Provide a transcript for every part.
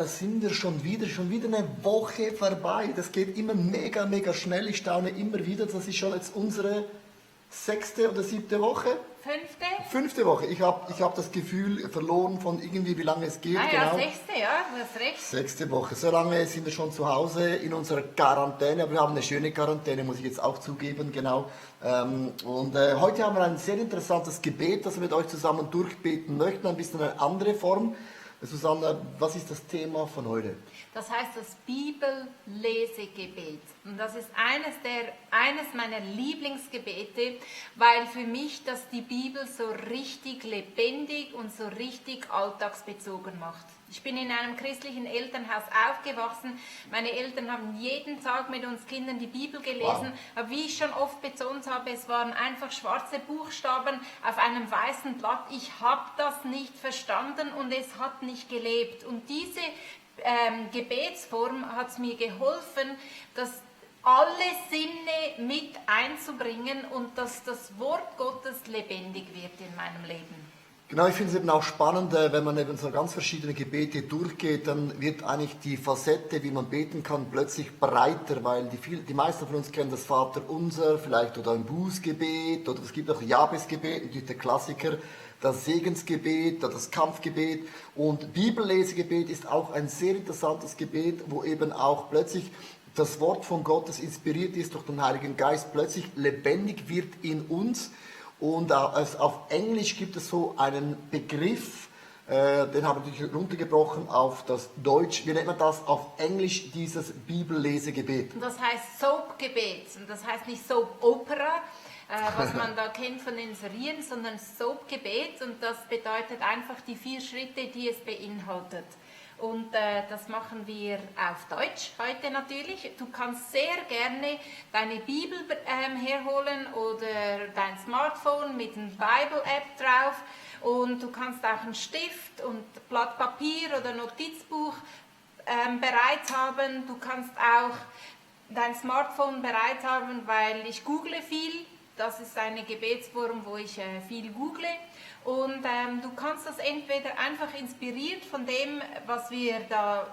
Da sind wir schon wieder eine Woche vorbei. Das geht immer mega, mega schnell. Ich staune immer wieder. Das ist schon jetzt unsere 6. oder 7. Woche. 5. Woche. Ich hab das Gefühl verloren von irgendwie, wie lange es geht. Ah ja, genau. 6. ja, du hast recht. 6. Woche. So lange sind wir schon zu Hause in unserer Quarantäne. Aber wir haben eine schöne Quarantäne, muss ich jetzt auch zugeben. Genau. Heute haben wir ein sehr interessantes Gebet, das wir mit euch zusammen durchbeten möchten. Ein bisschen eine andere Form. Susanna, was ist das Thema von heute? Das heißt das Bibellesegebet. Und das ist eines meiner Lieblingsgebete, weil für mich das die Bibel so richtig lebendig und so richtig alltagsbezogen macht. Ich bin in einem christlichen Elternhaus aufgewachsen. Meine Eltern haben jeden Tag mit uns Kindern die Bibel gelesen. Wow. Aber wie ich schon oft betont habe, es waren einfach schwarze Buchstaben auf einem weißen Blatt. Ich habe das nicht verstanden und es hat nicht gelebt. Und diese Gebetsform hat mir geholfen, dass alle Sinne mit einzubringen und dass das Wort Gottes lebendig wird in meinem Leben. Genau, ich finde es eben auch spannend, wenn man eben so ganz verschiedene Gebete durchgeht, dann wird eigentlich die Facette, wie man beten kann, plötzlich breiter, weil die meisten von uns kennen das Vaterunser, vielleicht oder ein Bußgebet, oder es gibt auch Jabesgebet, natürlich der Klassiker, das Segensgebet oder das Kampfgebet, und Bibellesegebet ist auch ein sehr interessantes Gebet, wo eben auch plötzlich das Wort von Gottes inspiriert ist durch den Heiligen Geist, plötzlich lebendig wird in uns. Und auf Englisch gibt es so einen Begriff, den habe ich runtergebrochen auf das Deutsch. Wie nennt man das auf Englisch, dieses Bibellesegebet? Das heißt Soapgebet. Und das heißt nicht Soap Opera, was man da kennt von den Serien, sondern Soapgebet. Und das bedeutet einfach die 4 Schritte, die es beinhaltet. Und das machen wir auf Deutsch heute natürlich. Du kannst sehr gerne deine Bibel herholen oder dein Smartphone mit einer Bible-App drauf. Und du kannst auch einen Stift und Blatt Papier oder Notizbuch bereit haben. Du kannst auch dein Smartphone bereit haben, weil ich google viel. Das ist eine Gebetsform, wo ich viel google. Und du kannst das entweder einfach inspiriert von dem, was wir da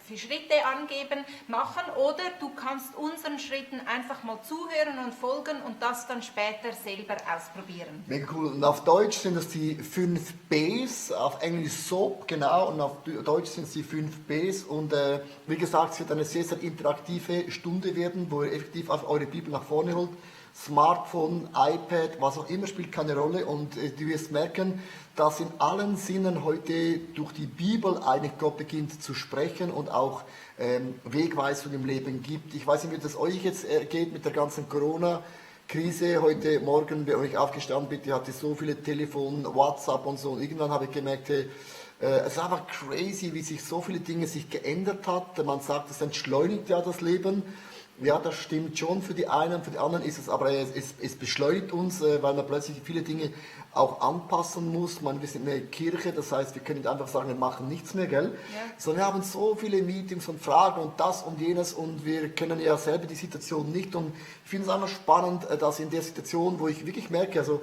für Schritte angeben, machen, oder du kannst unseren Schritten einfach mal zuhören und folgen und das dann später selber ausprobieren. Mega cool. Und auf Deutsch sind das die 5 Bs, auf Englisch SOAP, genau, und auf Deutsch sind es die 5 Bs. Und wie gesagt, es wird eine sehr, sehr interaktive Stunde werden, wo ihr effektiv auf eure Bibel nach vorne holt. Smartphone, iPad, was auch immer, spielt keine Rolle, und du wirst merken, dass in allen Sinnen heute durch die Bibel eigentlich Gott beginnt zu sprechen und auch Wegweisung im Leben gibt. Ich weiß nicht, wie das euch jetzt geht mit der ganzen Corona-Krise. Heute Morgen bin ich aufgestanden, bitte, hatte so viele Telefon, WhatsApp und so, und irgendwann habe ich gemerkt, es ist einfach crazy, wie sich so viele Dinge sich geändert hat. Man sagt, es entschleunigt ja das Leben. Ja, das stimmt schon für die einen, für die anderen ist es, aber es beschleunigt uns, weil man plötzlich viele Dinge auch anpassen muss. Wir sind eine Kirche, das heißt, wir können nicht einfach sagen, wir machen nichts mehr, gell? Ja. Sondern wir haben so viele Meetings und Fragen und das und jenes, und wir kennen ja selber die Situation nicht, und ich finde es einfach spannend, dass in der Situation, wo ich wirklich merke, also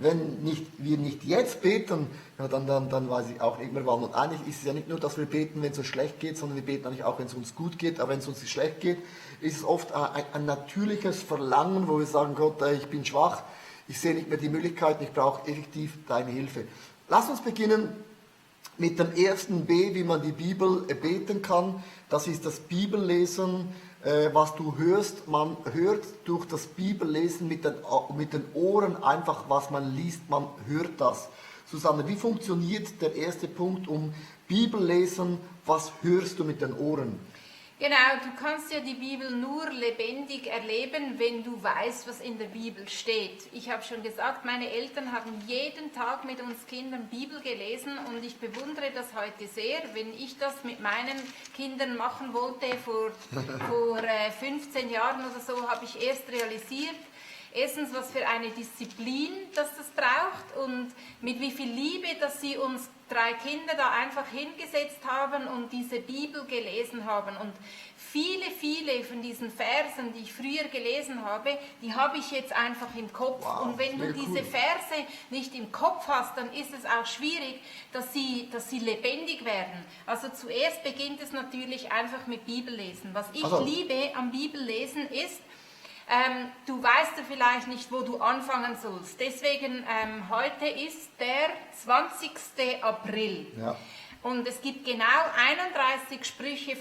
wenn wir nicht jetzt beten, ja, dann weiß ich auch nicht mehr wann. Und eigentlich ist es ja nicht nur, dass wir beten, wenn es uns schlecht geht, sondern wir beten eigentlich auch, wenn es uns gut geht. Aber wenn es uns nicht schlecht geht, ist es oft ein natürliches Verlangen, wo wir sagen, Gott, ich bin schwach, ich sehe nicht mehr die Möglichkeiten, ich brauche effektiv deine Hilfe. Lass uns beginnen mit dem ersten B, wie man die Bibel beten kann. Das ist das Bibellesen. Was du hörst, man hört durch das Bibellesen mit den Ohren einfach, was man liest, man hört das. Susanne, wie funktioniert der erste Punkt um Bibellesen? Was hörst du mit den Ohren? Genau, du kannst ja die Bibel nur lebendig erleben, wenn du weißt, was in der Bibel steht. Ich habe schon gesagt, meine Eltern haben jeden Tag mit uns Kindern Bibel gelesen, und ich bewundere das heute sehr. Wenn ich das mit meinen Kindern machen wollte, vor 15 Jahren oder so, habe ich erst realisiert, was für eine Disziplin das braucht und mit wie viel Liebe, dass sie uns 3 Kinder da einfach hingesetzt haben und diese Bibel gelesen haben. Und viele von diesen Versen, die ich früher gelesen habe, die habe ich jetzt einfach im Kopf. Wow, und wenn du diese Verse nicht im Kopf hast, dann ist es auch schwierig, dass sie lebendig werden. Also zuerst beginnt es natürlich einfach mit Bibellesen. Was ich liebe am Bibellesen ist, du weißt ja vielleicht nicht, wo du anfangen sollst. Deswegen, heute ist der 20. April. Ja. Und es gibt genau 31 Sprüche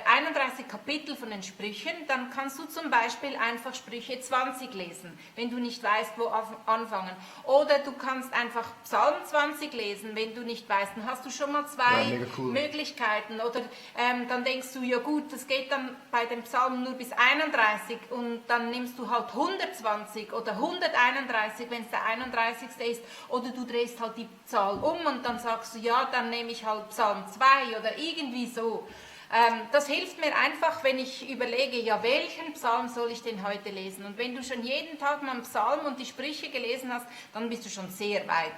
31 Kapitel von den Sprüchen, dann kannst du zum Beispiel einfach Sprüche 20 lesen, wenn du nicht weißt, wo anfangen. Oder du kannst einfach Psalm 20 lesen, wenn du nicht weißt. Dann hast du schon mal 2 Möglichkeiten. Oder dann denkst du, ja gut, das geht dann bei dem Psalm nur bis 31 und dann nimmst du halt 120 oder 131, wenn es der 31. ist. Oder du drehst halt die Zahl um und dann sagst du, ja, dann nehme ich halt Psalm 2 oder irgendwie so. Das hilft mir einfach, wenn ich überlege, ja, welchen Psalm soll ich denn heute lesen? Und wenn du schon jeden Tag mal einen Psalm und die Sprüche gelesen hast, dann bist du schon sehr weit.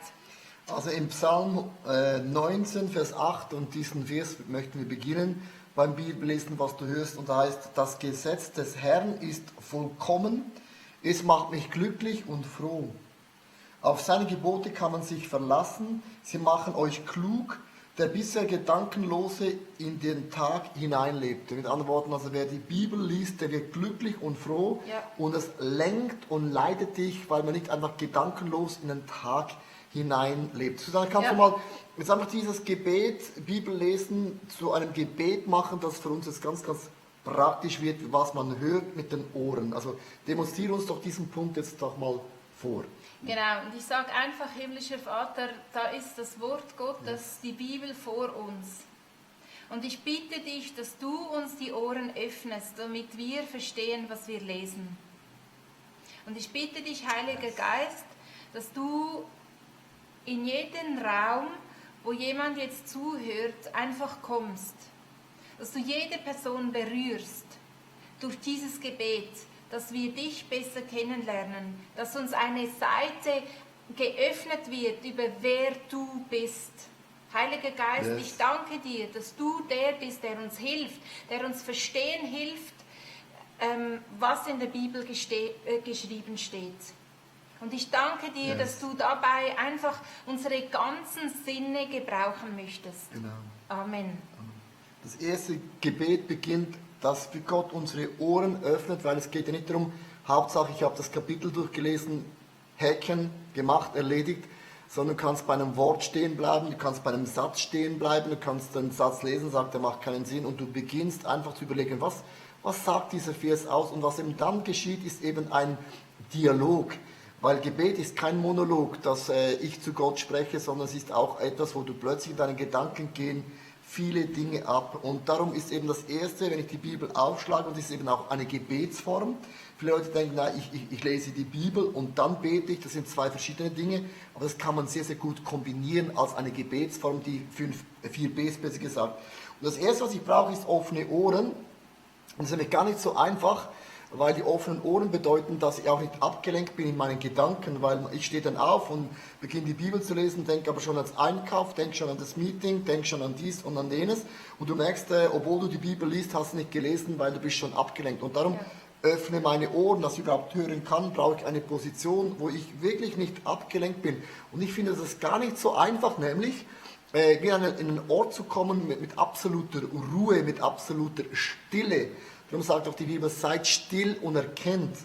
Also im Psalm 19, Vers 8, und diesen Vers möchten wir beginnen beim Bibellesen, was du hörst, und da heißt, das Gesetz des Herrn ist vollkommen, es macht mich glücklich und froh. Auf seine Gebote kann man sich verlassen, sie machen euch klug, der bisher Gedankenlose in den Tag hineinlebte. Mit anderen Worten, also wer die Bibel liest, der wird glücklich und froh, und es lenkt und leitet dich, weil man nicht einfach gedankenlos in den Tag hineinlebt. Susanne, kannst du mal jetzt einfach dieses Gebet, Bibellesen, zu einem Gebet machen, das für uns jetzt ganz praktisch wird, was man hört mit den Ohren. Also demonstriere uns doch diesen Punkt jetzt doch mal vor. Genau, und ich sage einfach, himmlischer Vater, da ist das Wort Gottes, die Bibel vor uns. Und ich bitte dich, dass du uns die Ohren öffnest, damit wir verstehen, was wir lesen. Und ich bitte dich, Heiliger Geist, dass du in jeden Raum, wo jemand jetzt zuhört, einfach kommst. Dass du jede Person berührst durch dieses Gebet, dass wir dich besser kennenlernen, dass uns eine Seite geöffnet wird über wer du bist. Heiliger Geist, ich danke dir, dass du der bist, der uns hilft, der uns verstehen hilft, was in der Bibel geschrieben steht. Und ich danke dir, dass du dabei einfach unsere ganzen Sinne gebrauchen möchtest. Genau. Amen. Das erste Gebet beginnt, dass Gott unsere Ohren öffnet, weil es geht ja nicht darum, Hauptsache ich habe das Kapitel durchgelesen, Häkchen, gemacht, erledigt, sondern du kannst bei einem Wort stehen bleiben, du kannst bei einem Satz stehen bleiben, du kannst einen Satz lesen, sagt, der macht keinen Sinn, und du beginnst einfach zu überlegen, was sagt dieser Vers aus, und was eben dann geschieht, ist eben ein Dialog, weil Gebet ist kein Monolog, dass ich zu Gott spreche, sondern es ist auch etwas, wo du plötzlich in deinen Gedanken gehen viele Dinge ab, und darum ist eben das Erste, wenn ich die Bibel aufschlage, und das ist eben auch eine Gebetsform. Viele Leute denken, na, ich lese die Bibel und dann bete ich, das sind 2 verschiedene Dinge, aber das kann man sehr gut kombinieren als eine Gebetsform, die 4 Bs besser gesagt. Und das Erste, was ich brauche, ist offene Ohren, und das ist nämlich gar nicht so einfach, weil die offenen Ohren bedeuten, dass ich auch nicht abgelenkt bin in meinen Gedanken, weil ich stehe dann auf und beginne die Bibel zu lesen, denke aber schon ans Einkauf, denke schon an das Meeting, denke schon an dies und an jenes, und du merkst, obwohl du die Bibel liest, hast du nicht gelesen, weil du bist schon abgelenkt. Und darum öffne meine Ohren, dass ich überhaupt hören kann, brauche ich eine Position, wo ich wirklich nicht abgelenkt bin. Und ich finde das gar nicht so einfach, nämlich in einen Ort zu kommen mit absoluter Ruhe, mit absoluter Stille. Darum sagt auch die Bibel, seid still und erkennt.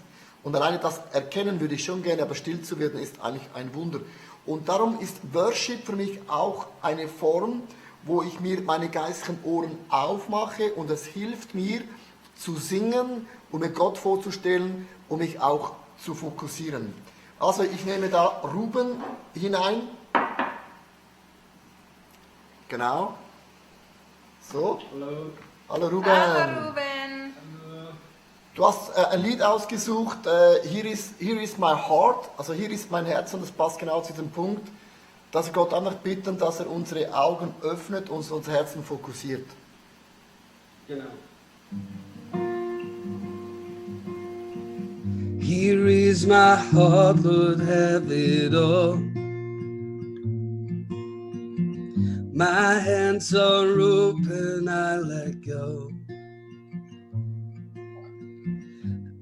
Und alleine das Erkennen würde ich schon gerne, aber still zu werden ist eigentlich ein Wunder. Und darum ist Worship für mich auch eine Form, wo ich mir meine geistigen Ohren aufmache, und es hilft mir zu singen und mir Gott vorzustellen und mich auch zu fokussieren. Also ich nehme da Ruben hinein. Genau. So. Hallo. Hallo Ruben. Hallo Ruben. Du hast ein Lied ausgesucht, Here is my heart, also hier ist mein Herz, und das passt genau zu diesem Punkt, dass wir Gott einfach bitten, dass er unsere Augen öffnet und unser Herzen fokussiert. Genau. Here is my heart, Lord, have it all. My hands are open, I let go.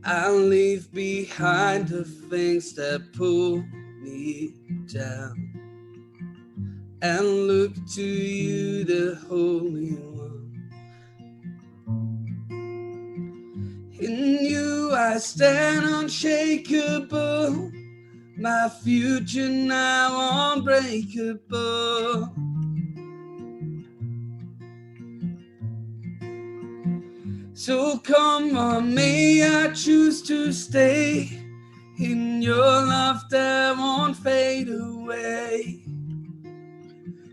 I leave behind the things that pull me down and look to you, the Holy One. In you I stand unshakable, my future now unbreakable. So come on, may I choose to stay in your love that won't fade away.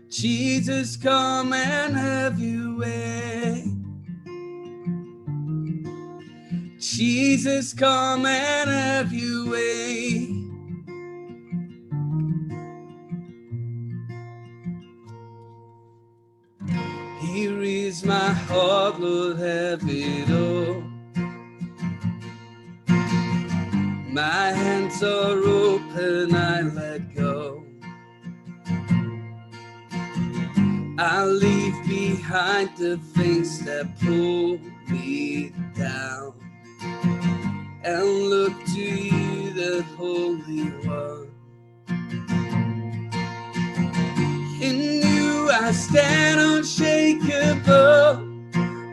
Jesus, come and have your way. Jesus, come and have your way. Here is my heart, Lord, have it all. My hands are open, I let go. I leave behind the things that pull me down and look to you, the Holy One. In you I stand unshakable,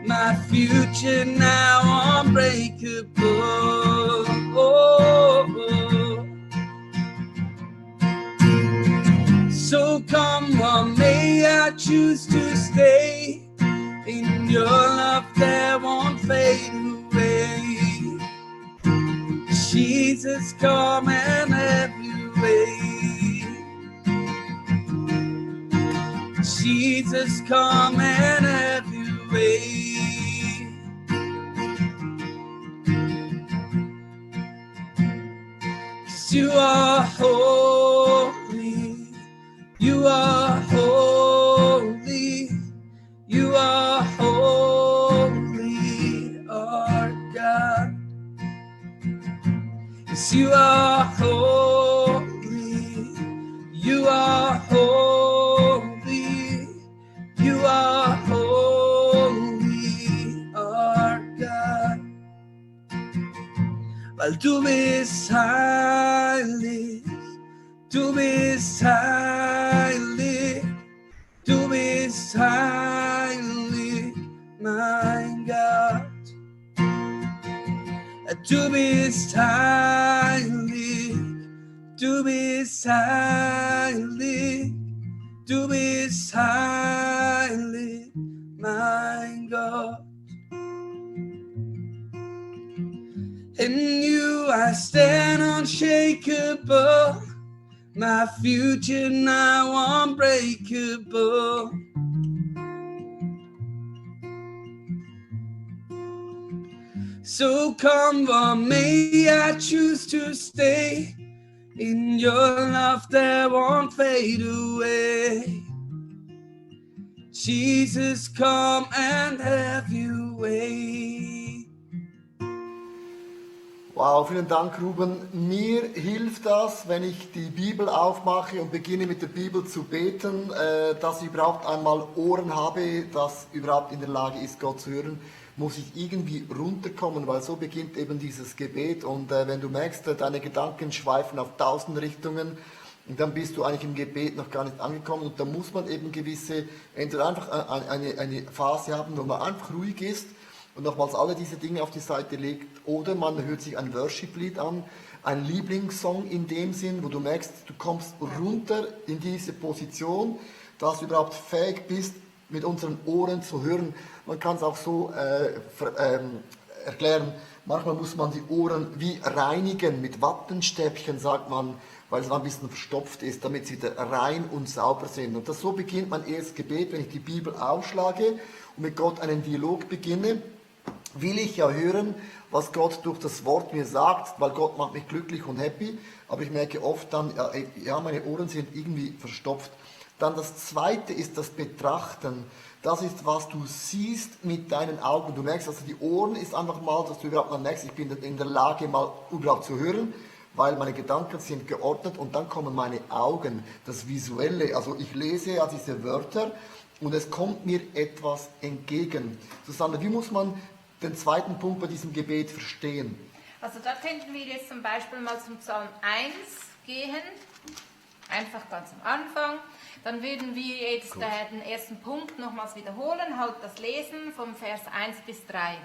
my future now unbreakable. So come on, may I choose to stay in your love that won't fade away. Jesus, come and have your way. Jesus, come and have your way. 'Cause you are holy, you are holy, you are holy, our God. 'Cause you are holy, you are holy, you are holy, our God. Weil du bist heilig, du bist heilig, du bist heilig, mein Gott. Du bist heilig, du bist heilig, du bist heilig, mein Gott. In you I stand unshakable, my future now unbreakable. So come on, may I choose to stay in your love that won't fade away. Jesus, come and have your way. Wow, vielen Dank, Ruben. Mir hilft das, wenn ich die Bibel aufmache und beginne mit der Bibel zu beten, dass ich überhaupt einmal Ohren habe, dass überhaupt in der Lage ist, Gott zu hören, muss ich irgendwie runterkommen, weil so beginnt eben dieses Gebet. Und wenn du merkst, deine Gedanken schweifen auf 1000 Richtungen, und dann bist du eigentlich im Gebet noch gar nicht angekommen. Und da muss man eben gewisse, entweder einfach eine Phase haben, wo man einfach ruhig ist und nochmals alle diese Dinge auf die Seite legt, oder man hört sich ein Worship-Lied an, ein Lieblingssong in dem Sinn, wo du merkst, du kommst runter in diese Position, dass du überhaupt fähig bist, mit unseren Ohren zu hören. Man kann es auch so erklären, manchmal muss man die Ohren wie reinigen, mit Wattenstäbchen sagt man, weil es ein bisschen verstopft ist, damit sie wieder rein und sauber sind. Und so beginnt mein erstes Gebet, wenn ich die Bibel aufschlage und mit Gott einen Dialog beginne, will ich ja hören, was Gott durch das Wort mir sagt, weil Gott macht mich glücklich und happy, aber ich merke oft dann, ja, meine Ohren sind irgendwie verstopft. Dann das Zweite ist das Betrachten. Das ist, was du siehst mit deinen Augen. Du merkst, also die Ohren ist einfach mal, dass du überhaupt mal merkst, ich bin in der Lage, mal überhaupt zu hören, weil meine Gedanken sind geordnet, und dann kommen meine Augen, das Visuelle. Also ich lese ja diese Wörter und es kommt mir etwas entgegen. Susanne, wie muss man den zweiten Punkt bei diesem Gebet verstehen? Also da könnten wir jetzt zum Beispiel mal zum Psalm 1 gehen, einfach ganz am Anfang. Dann würden wir jetzt den ersten Punkt nochmals wiederholen, halt das Lesen vom Vers 1 bis 3.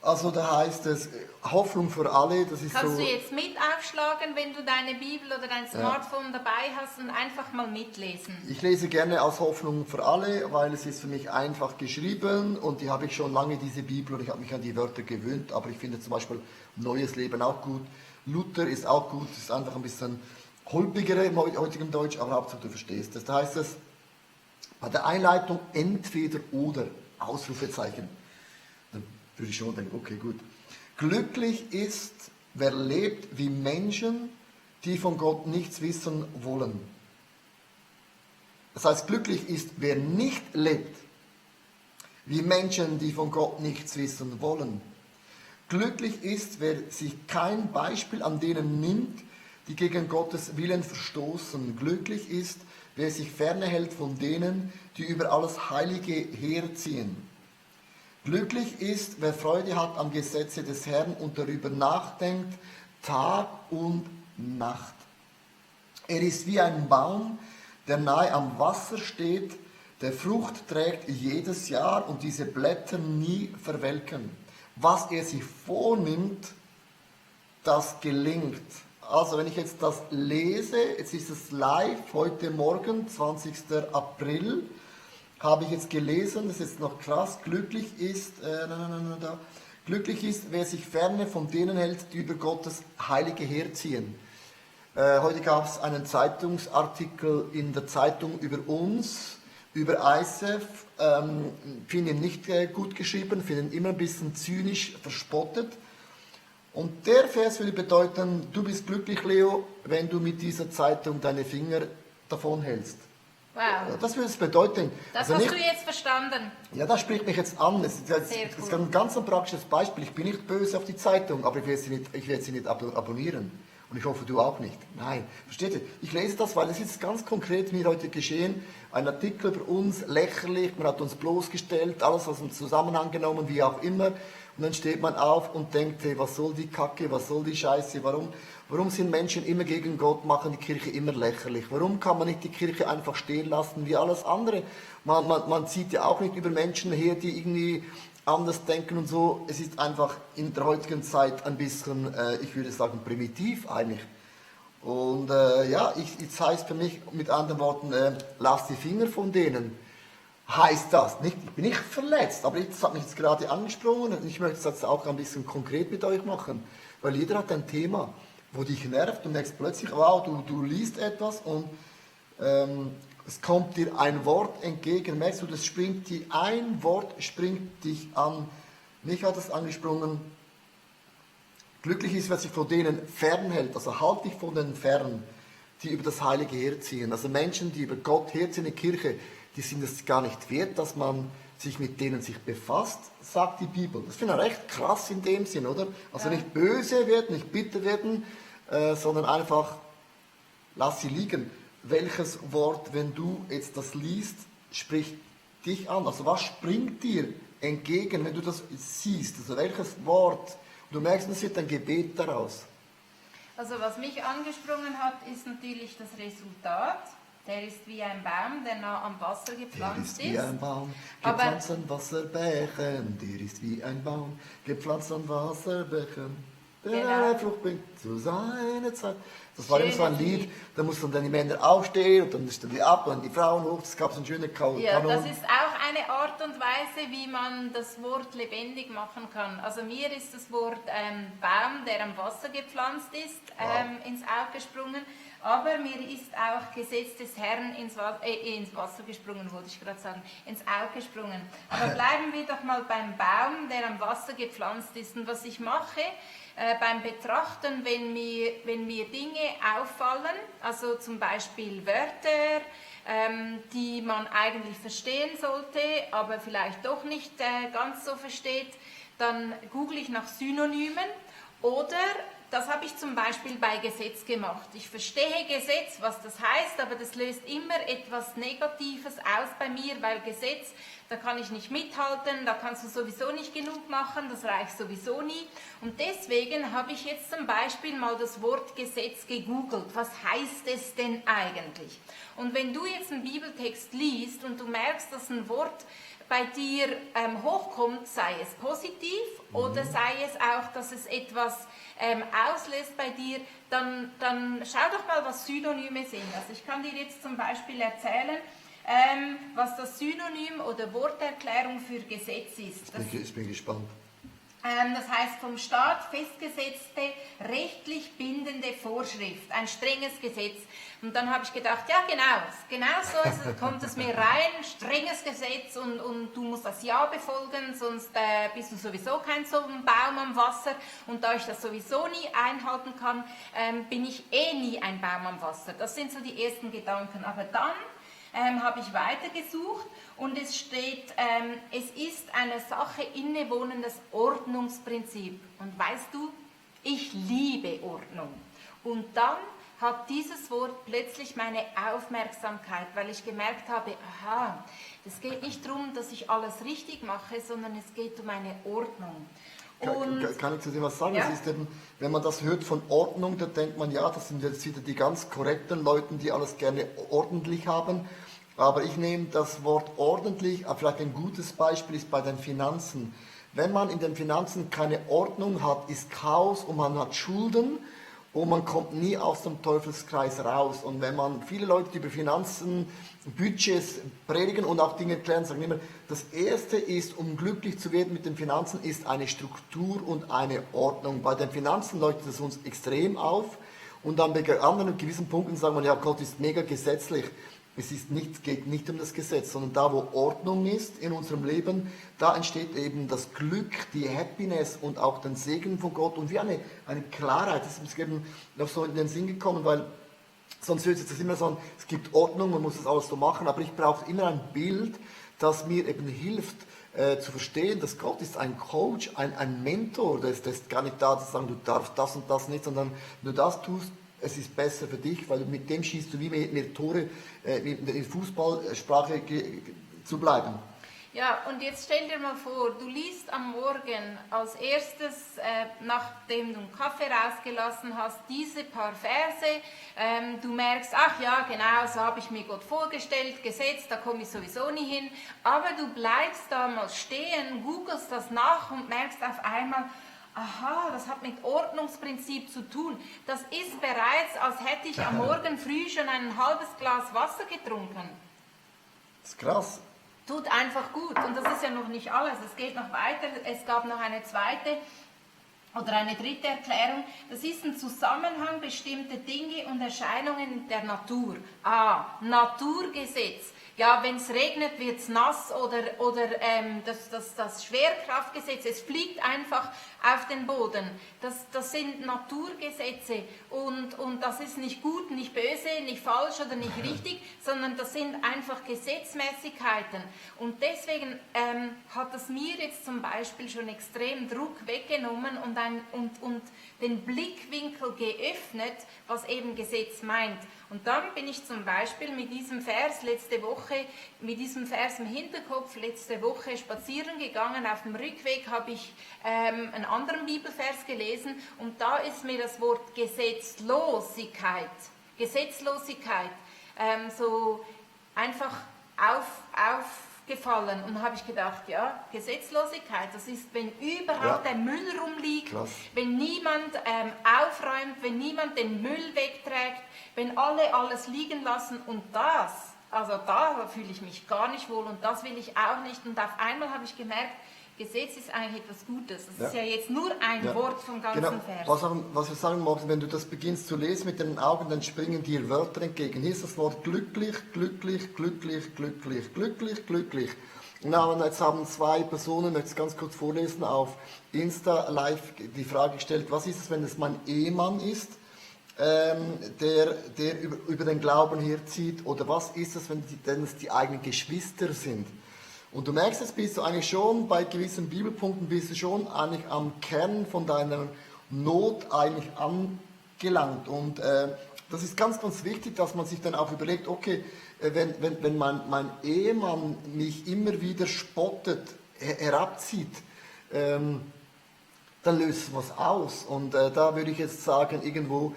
Also da heißt es, Hoffnung für alle, das ist Kannst so... du jetzt mit aufschlagen, wenn du deine Bibel oder dein Smartphone dabei hast und einfach mal mitlesen? Ich lese gerne aus Hoffnung für alle, weil es ist für mich einfach geschrieben und die habe ich schon lange, diese Bibel, und ich habe mich an die Wörter gewöhnt, aber ich finde zum Beispiel Neues Leben auch gut. Luther ist auch gut, ist einfach ein bisschen holprigere im heutigen Deutsch, aber Hauptsache du verstehst es. Da heißt es bei der Einleitung entweder oder, Ausrufezeichen. Dann würde ich schon denken, okay, gut. Glücklich ist, wer lebt wie Menschen, die von Gott nichts wissen wollen. Das heißt, glücklich ist, wer nicht lebt wie Menschen, die von Gott nichts wissen wollen. Glücklich ist, wer sich kein Beispiel an denen nimmt, die gegen Gottes Willen verstoßen. Glücklich ist, wer sich ferne hält von denen, die über alles Heilige herziehen. Glücklich ist, wer Freude hat am Gesetze des Herrn und darüber nachdenkt, Tag und Nacht. Er ist wie ein Baum, der nahe am Wasser steht, der Frucht trägt jedes Jahr und diese Blätter nie verwelken. Was er sich vornimmt, das gelingt. Also wenn ich jetzt das lese, jetzt ist es live, heute Morgen, 20. April, habe ich jetzt gelesen, das ist jetzt noch krass, glücklich ist, wer sich ferne von denen hält, die über Gottes Heilige herziehen. Heute gab es einen Zeitungsartikel in der Zeitung über uns, über ISF, finde ihn nicht gut geschrieben, finde ihn immer ein bisschen zynisch verspottet. Und der Vers würde bedeuten, du bist glücklich, Leo, wenn du mit dieser Zeitung deine Finger davon hältst. Wow. Das würde es bedeuten. Das also hast nicht, du jetzt verstanden. Ja, das spricht mich jetzt an. Das ist ein ganz praktisches Beispiel. Ich bin nicht böse auf die Zeitung, aber ich werde sie nicht abonnieren. Und ich hoffe, du auch nicht. Nein, versteht ihr? Ich lese das, weil es ist ganz konkret mir heute geschehen. Ein Artikel über uns, lächerlich, man hat uns bloßgestellt, alles aus dem Zusammenhang genommen, wie auch immer. Und dann steht man auf und denkt, hey, was soll die Kacke, was soll die Scheiße, warum sind Menschen immer gegen Gott, machen die Kirche immer lächerlich? Warum kann man nicht die Kirche einfach stehen lassen wie alles andere? Man zieht ja auch nicht über Menschen her, die irgendwie anders denken und so. Es ist einfach in der heutigen Zeit ein bisschen, ich würde sagen, primitiv eigentlich. Und jetzt heißt für mich mit anderen Worten, lass die Finger von denen. Heißt das nicht, ich bin nicht verletzt, aber das hat mich jetzt gerade angesprochen und ich möchte es jetzt auch ein bisschen konkret mit euch machen, weil jeder hat ein Thema, wo dich nervt und merkst plötzlich, wow, du liest etwas und es kommt dir ein Wort entgegen, merkst du, ein Wort springt dich an. Mich hat es angesprungen, glücklich ist, wer sich von denen fernhält, also halt dich von den fern, die über das Heilige herziehen, also Menschen, die über Gott herziehen in die Kirche, die sind es gar nicht wert, dass man sich mit denen sich befasst, sagt die Bibel. Das finde ich recht krass in dem Sinn, oder? Also nicht böse werden, nicht bitter werden, sondern einfach lass sie liegen. Welches Wort, wenn du jetzt das liest, spricht dich an? Also was springt dir entgegen, wenn du das siehst? Also welches Wort? Und du merkst, es wird ein Gebet daraus. Also was mich angesprungen hat, ist natürlich das Resultat. Der ist wie ein Baum, der nah am Wasser gepflanzt ist. Der ist wie ein Baum, gepflanzt an Wasserbächen. Der ist wie ein Baum, gepflanzt an Wasserbächen. Der eine Frucht bringt zu seiner Zeit. Das war immer so ein Lied, da mussten dann die Männer aufstehen und dann mussten die ab und die Frauen hoch. Das gab so einen schönen Kanon. Ja, das ist auch eine Art und Weise, wie man das Wort lebendig machen kann. Also mir ist das Wort Baum, der am Wasser gepflanzt ist, ins Auge gesprungen. Aber mir ist auch Gesetz des Herrn ins Wasser gesprungen, wollte ich gerade sagen, ins Auge gesprungen. Aber bleiben wir doch mal beim Baum, der am Wasser gepflanzt ist. Und was ich mache beim Betrachten, wenn mir Dinge auffallen, also zum Beispiel Wörter, die man eigentlich verstehen sollte, aber vielleicht doch nicht ganz so versteht, dann google ich nach Synonymen oder das habe ich zum Beispiel bei Gesetz gemacht. Ich verstehe Gesetz, was das heißt, aber das löst immer etwas Negatives aus bei mir, weil Gesetz, da kann ich nicht mithalten, da kannst du sowieso nicht genug machen, das reicht sowieso nie. Und deswegen habe ich jetzt zum Beispiel mal das Wort Gesetz gegoogelt. Was heißt es denn eigentlich? Und wenn du jetzt einen Bibeltext liest und du merkst, dass ein Wort bei dir hochkommt, sei es positiv oder sei es auch, dass es etwas auslöst bei dir, dann schau doch mal, was Synonyme sind. Also ich kann dir jetzt zum Beispiel erzählen, was das Synonym oder Worterklärung für Gesetz ist. Ich bin gespannt. Das heißt vom Staat festgesetzte, rechtlich bindende Vorschrift, ein strenges Gesetz. Und dann habe ich gedacht, ja genau so ist es, kommt es mir rein, strenges Gesetz und du musst das Ja befolgen, sonst bist du sowieso kein so ein Baum am Wasser. Und da ich das sowieso nie einhalten kann, bin ich nie ein Baum am Wasser. Das sind so die ersten Gedanken. Aber dann habe ich weitergesucht und es steht, es ist einer Sache innewohnendes Ordnungsprinzip. Und weißt du, ich liebe Ordnung. Und dann hat dieses Wort plötzlich meine Aufmerksamkeit, weil ich gemerkt habe, aha, es geht nicht darum, dass ich alles richtig mache, sondern es geht um eine Ordnung. Kann ich zu dem was sagen? Ja. Es ist eben, wenn man das hört von Ordnung, dann denkt man, ja, das sind jetzt wieder die ganz korrekten Leute, die alles gerne ordentlich haben. Aber ich nehme das Wort ordentlich, vielleicht ein gutes Beispiel ist bei den Finanzen. Wenn man in den Finanzen keine Ordnung hat, ist Chaos und man hat Schulden und man kommt nie aus dem Teufelskreis raus. Und wenn man viele Leute die über Finanzen, Budgets predigen und auch Dinge erklären, sagen immer, das Erste ist, um glücklich zu werden mit den Finanzen, ist eine Struktur und eine Ordnung. Bei den Finanzen leuchtet es uns extrem auf und dann bei anderen gewissen Punkten sagen wir, ja, Gott ist mega gesetzlich. Geht nicht um das Gesetz, sondern da, wo Ordnung ist in unserem Leben, da entsteht eben das Glück, die Happiness und auch den Segen von Gott und wie eine Klarheit. Das ist mir eben noch so in den Sinn gekommen, weil sonst hört sich das immer so an, es gibt Ordnung, man muss das alles so machen, aber ich brauche immer ein Bild, das mir eben hilft, zu verstehen, dass Gott ist ein Coach, ein Mentor, der ist gar nicht da, zu sagen, du darfst das und das nicht, sondern wenn du das tust, es ist besser für dich, weil mit dem schießt du wie mehr Tore, in Fußballsprache zu bleiben. Ja, und jetzt stell dir mal vor, du liest am Morgen als erstes, nachdem du einen Kaffee rausgelassen hast, diese paar Verse. Du merkst, ach ja, genau, so habe ich mir Gott vorgestellt, Gesetz, da komme ich sowieso nie hin. Aber du bleibst da mal stehen, googelst das nach und merkst auf einmal, aha, das hat mit Ordnungsprinzip zu tun. Das ist bereits, als hätte ich am Morgen früh schon ein halbes Glas Wasser getrunken. Das ist krass. Tut einfach gut. Und das ist ja noch nicht alles. Es geht noch weiter. Es gab noch eine zweite oder eine dritte Erklärung. Das ist ein Zusammenhang bestimmter Dinge und Erscheinungen der Natur. Naturgesetz. Ja, wenn es regnet, wird es nass oder das Schwerkraftgesetz, es fliegt einfach auf den Boden. Das sind Naturgesetze und das ist nicht gut, nicht böse, nicht falsch oder nicht richtig, sondern das sind einfach Gesetzmäßigkeiten. Und deswegen hat es mir jetzt zum Beispiel schon extrem Druck weggenommen und den Blickwinkel geöffnet, was eben Gesetz meint. Und dann bin ich zum Beispiel mit diesem Vers im Hinterkopf letzte Woche spazieren gegangen. Auf dem Rückweg habe ich einen anderen Bibelvers gelesen und da ist mir das Wort Gesetzlosigkeit so einfach aufgefallen und habe ich gedacht, ja, Gesetzlosigkeit, das ist, wenn überall der Müll rumliegt, wenn niemand aufräumt, wenn niemand den Müll wegträgt, wenn alle alles liegen lassen und da fühle ich mich gar nicht wohl und das will ich auch nicht und auf einmal habe ich gemerkt, Gesetz ist eigentlich etwas Gutes. Das ist ja jetzt nur ein Wort vom ganzen Vers. Was wir sagen möchten, wenn du das beginnst zu lesen mit den Augen, dann springen dir Wörter entgegen. Hier ist das Wort glücklich, glücklich, glücklich, glücklich, glücklich, glücklich. Na, jetzt haben zwei Personen, ich möchte es ganz kurz vorlesen, auf Insta live die Frage gestellt, was ist es, wenn es mein Ehemann ist, der über den Glauben herzieht, oder was ist es, wenn es die eigenen Geschwister sind? Und du merkst, jetzt bist du eigentlich schon bei gewissen Bibelpunkten, bist du schon eigentlich am Kern von deiner Not eigentlich angelangt. Und das ist ganz, ganz wichtig, dass man sich dann auch überlegt, okay, wenn mein Ehemann mich immer wieder spottet, herabzieht, dann löst es was aus. Und da würde ich jetzt sagen, irgendwo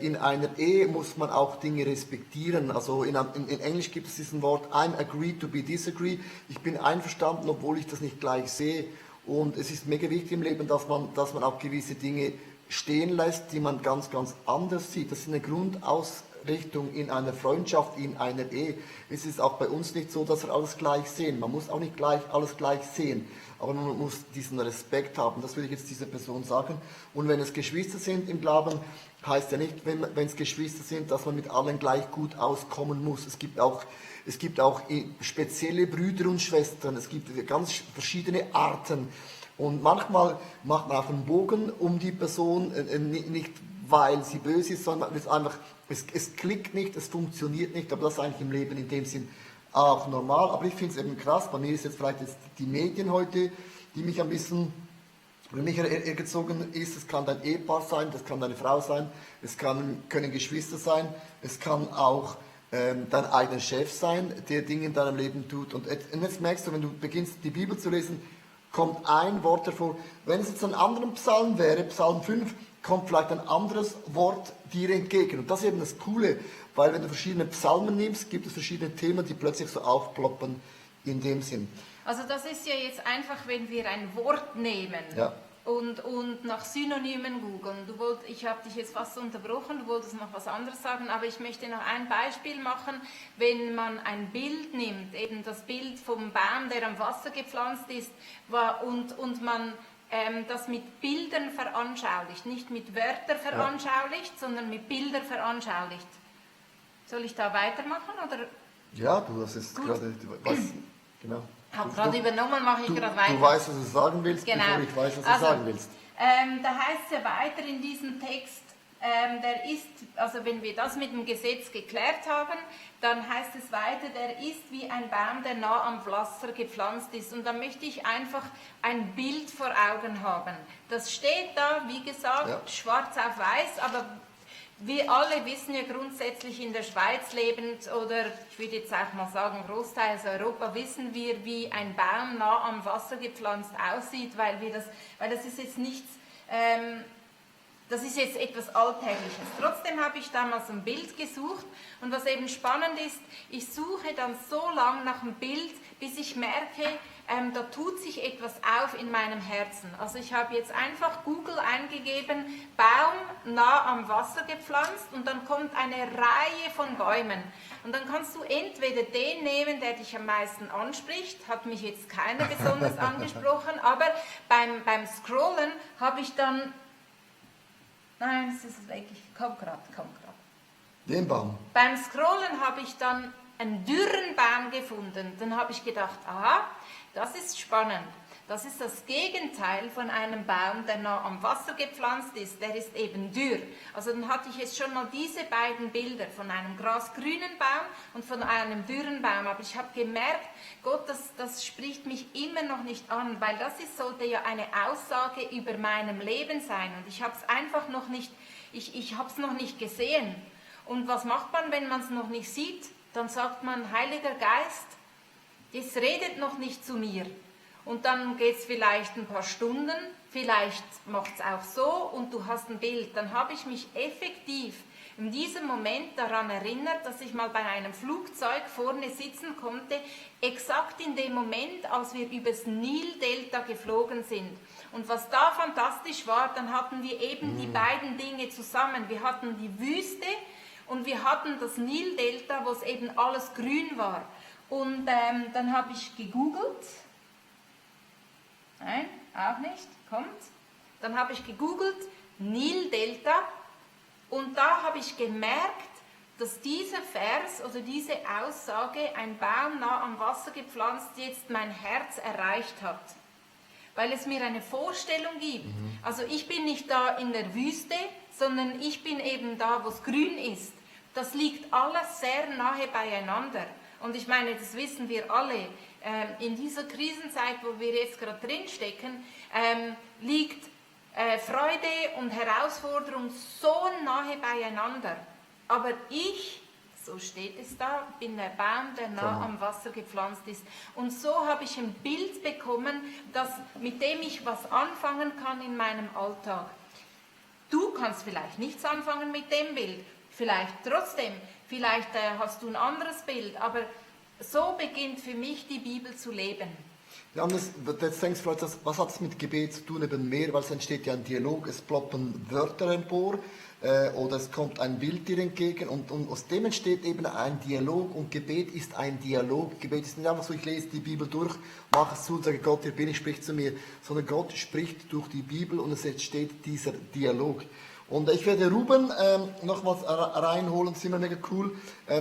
in einer Ehe muss man auch Dinge respektieren. Also in Englisch gibt es diesen Wort, I'm agree to be disagree. Ich bin einverstanden, obwohl ich das nicht gleich sehe. Und es ist mega wichtig im Leben, dass man auch gewisse Dinge stehen lässt, die man ganz, ganz anders sieht. Das ist eine Grundausrichtung in einer Freundschaft, in einer Ehe. Es ist auch bei uns nicht so, dass wir alles gleich sehen. Man muss auch nicht alles gleich sehen. Aber man muss diesen Respekt haben. Das würde ich jetzt dieser Person sagen. Und wenn es Geschwister sind im Glauben, heißt ja nicht, wenn es Geschwister sind, dass man mit allen gleich gut auskommen muss. Es gibt auch spezielle Brüder und Schwestern. Es gibt ganz verschiedene Arten. Und manchmal macht man auch einen Bogen um die Person, nicht weil sie böse ist, sondern es klickt nicht, es funktioniert nicht. Aber das ist eigentlich im Leben in dem Sinn auch normal. Aber ich finde es eben krass. Bei mir ist jetzt vielleicht die Medien heute, die mich ein bisschen hergezogen ist. Es kann dein Ehepaar sein, das kann deine Frau sein, können Geschwister sein, es kann auch dein eigener Chef sein, der Dinge in deinem Leben tut. Und jetzt merkst du, wenn du beginnst, die Bibel zu lesen, kommt ein Wort hervor. Wenn es jetzt ein anderer Psalm wäre, Psalm 5, kommt vielleicht ein anderes Wort dir entgegen. Und das ist eben das Coole, weil wenn du verschiedene Psalmen nimmst, gibt es verschiedene Themen, die plötzlich so aufploppen in dem Sinn. Also das ist ja jetzt einfach, wenn wir ein Wort nehmen und nach Synonymen googeln. Ich habe dich jetzt fast unterbrochen, du wolltest noch was anderes sagen, aber ich möchte noch ein Beispiel machen. Wenn man ein Bild nimmt, eben das Bild vom Baum, der am Wasser gepflanzt ist, und man das mit Bildern veranschaulicht, nicht mit Wörtern veranschaulicht, sondern mit Bildern veranschaulicht. Soll ich da weitermachen? Oder? Ja, du hast es gerade, genau. Ich habe gerade übernommen, mache ich gerade weiter. Du weißt, was du sagen willst, genau. Bevor ich weiß, was du sagen willst. Da heißt es ja weiter in diesem Text, also wenn wir das mit dem Gesetz geklärt haben, dann heißt es weiter, der ist wie ein Baum, der nah am Wasser gepflanzt ist. Und da möchte ich einfach ein Bild vor Augen haben. Das steht da, wie gesagt, schwarz auf weiß, aber wir alle wissen ja grundsätzlich in der Schweiz lebend, oder ich würde jetzt auch mal sagen, großteils Europa, wissen wir, wie ein Baum nah am Wasser gepflanzt aussieht, weil das ist jetzt nichts, das ist jetzt etwas Alltägliches. Trotzdem habe ich damals ein Bild gesucht und was eben spannend ist, ich suche dann so lange nach einem Bild, bis ich merke, da tut sich etwas auf in meinem Herzen. Also ich habe jetzt einfach Google eingegeben, Baum nah am Wasser gepflanzt und dann kommt eine Reihe von Bäumen. Und dann kannst du entweder den nehmen, der dich am meisten anspricht, hat mich jetzt keiner besonders angesprochen, aber beim Scrollen habe ich dann, nein, es ist weg, komm grad. Den Baum. Beim Scrollen habe ich dann einen dürren Baum gefunden. Dann habe ich gedacht, aha, das ist spannend. Das ist das Gegenteil von einem Baum, der nah am Wasser gepflanzt ist. Der ist eben dürr. Also dann hatte ich jetzt schon mal diese beiden Bilder von einem grasgrünen Baum und von einem dürren Baum. Aber ich habe gemerkt, Gott, das spricht mich immer noch nicht an, weil sollte ja eine Aussage über meinem Leben sein. Und ich habe es einfach noch nicht, ich habe es noch nicht gesehen. Und was macht man, wenn man es noch nicht sieht? Dann sagt man, Heiliger Geist, das redet noch nicht zu mir. Und dann geht es vielleicht ein paar Stunden, vielleicht macht es auch so und du hast ein Bild. Dann habe ich mich effektiv in diesem Moment daran erinnert, dass ich mal bei einem Flugzeug vorne sitzen konnte, exakt in dem Moment, als wir übers Nildelta geflogen sind. Und was da fantastisch war, dann hatten wir eben die beiden Dinge zusammen. Wir hatten die Wüste und wir hatten das Nildelta, wo es eben alles grün war. Und dann habe ich gegoogelt. Nein, auch nicht. Kommt. Dann habe ich gegoogelt, Nildelta. Und da habe ich gemerkt, dass dieser Vers oder diese Aussage, ein Baum nah am Wasser gepflanzt, jetzt mein Herz erreicht hat. Weil es mir eine Vorstellung gibt. Also ich bin nicht da in der Wüste, sondern ich bin eben da, wo es grün ist. Das liegt alles sehr nahe beieinander. Und ich meine, das wissen wir alle, in dieser Krisenzeit, wo wir jetzt gerade drinstecken, liegt Freude und Herausforderung so nahe beieinander. Aber ich, so steht es da, bin der Baum, der nah am Wasser gepflanzt ist. Und so habe ich ein Bild bekommen, mit dem ich was anfangen kann in meinem Alltag. Du kannst vielleicht nichts anfangen mit dem Bild, vielleicht trotzdem, vielleicht hast du ein anderes Bild, aber so beginnt für mich die Bibel zu leben. Ja, und jetzt denkst du vielleicht, was hat es mit Gebet zu tun, eben mehr, weil es entsteht ja ein Dialog, es ploppen Wörter empor oder es kommt ein Bild dir entgegen und aus dem entsteht eben ein Dialog und Gebet ist ein Dialog. Gebet ist nicht einfach so, ich lese die Bibel durch, mache es zu und sage, Gott, hier bin ich, sprich zu mir, sondern Gott spricht durch die Bibel und es entsteht dieser Dialog. Und ich werde Ruben nochmals reinholen, ist immer mega cool,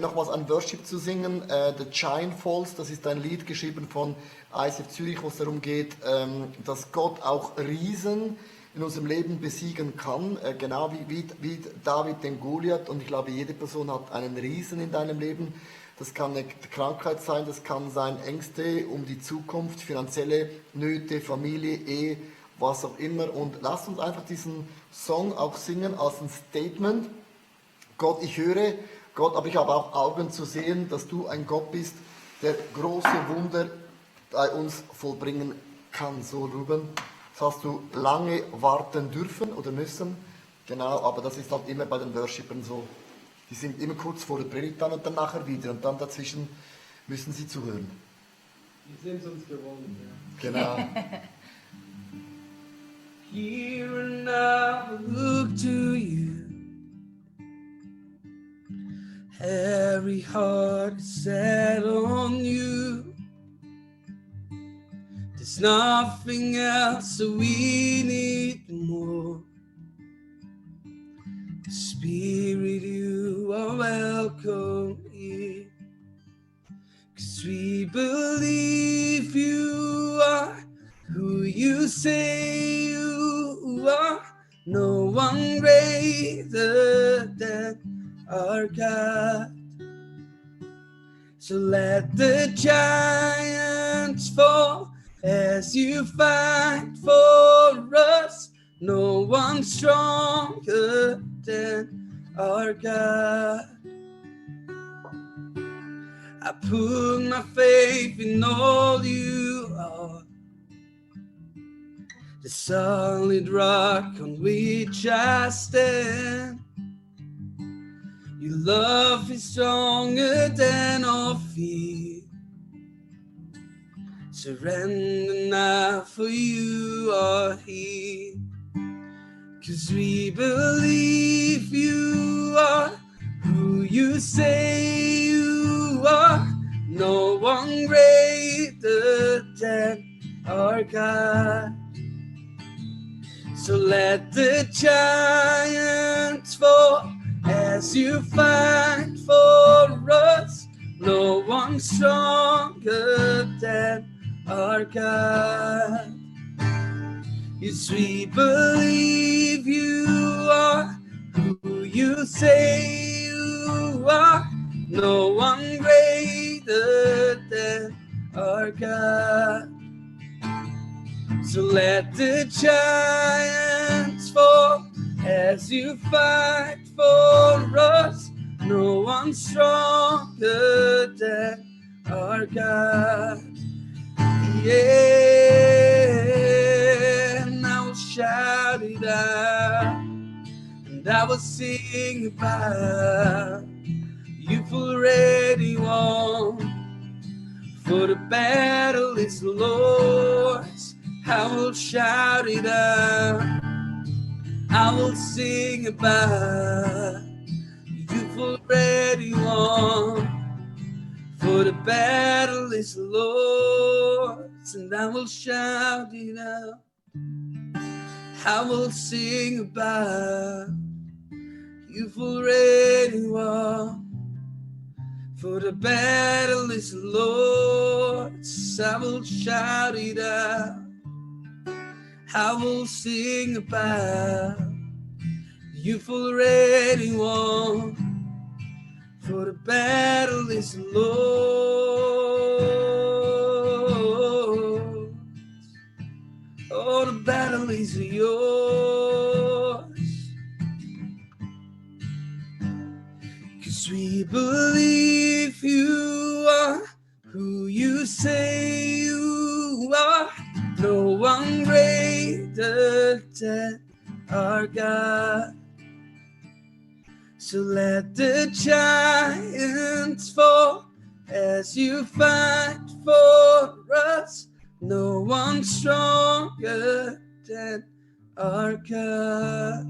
nochmals ein Worship zu singen. The Giant Falls, das ist ein Lied geschrieben von ICF Zürich, wo es darum geht, dass Gott auch Riesen in unserem Leben besiegen kann, genau wie David den Goliath. Und ich glaube, jede Person hat einen Riesen in deinem Leben. Das kann eine Krankheit sein, das kann sein Ängste um die Zukunft, finanzielle Nöte, Familie, Ehe, was auch immer. Und lasst uns einfach diesen Song auch singen als ein Statement. Gott, ich höre, Gott, aber ich habe auch Augen zu sehen, dass du ein Gott bist, der große Wunder bei uns vollbringen kann. So, Ruben, das hast du lange warten dürfen oder müssen. Genau, aber das ist halt immer bei den Worshipern so. Die sind immer kurz vor der Predigt dann und dann nachher wieder. Und dann dazwischen müssen sie zuhören. Die sind uns gewohnt. Ja. Genau. Here and now, look to you. Every heart is set on you. There's nothing else that we need more. Spirit, you are welcome here. 'Cause we believe you are who you say you are. No one greater than our God. So let the giants fall as you fight for us. No one stronger than our God. I put my faith in all you are, the solid rock on which I stand. Your love is stronger than all fear. Surrender now, for you are here. 'Cause we believe you are who you say you are. No one greater than our God. So let the giants fall as you fight for us. No one stronger than our God. Yes, we believe you are who you say you are. No one greater than our God. So let the giants fall as you fight for us. No one stronger than our God. Yeah, and I will shout it out, and I will sing about you've already won. For the battle is the Lord's. I will shout it out, I will sing about you've already won. For the battle is the Lord's, and I will shout it out, I will sing about you've already won. For the battle is the Lord's, I will shout it out, I will sing about you've already won. For the battle is the Lord's. Oh, the battle is yours. 'Cause we believe you are who you say you are. No one greater than our God. So let the giants fall as you fight for us. No one stronger than our God.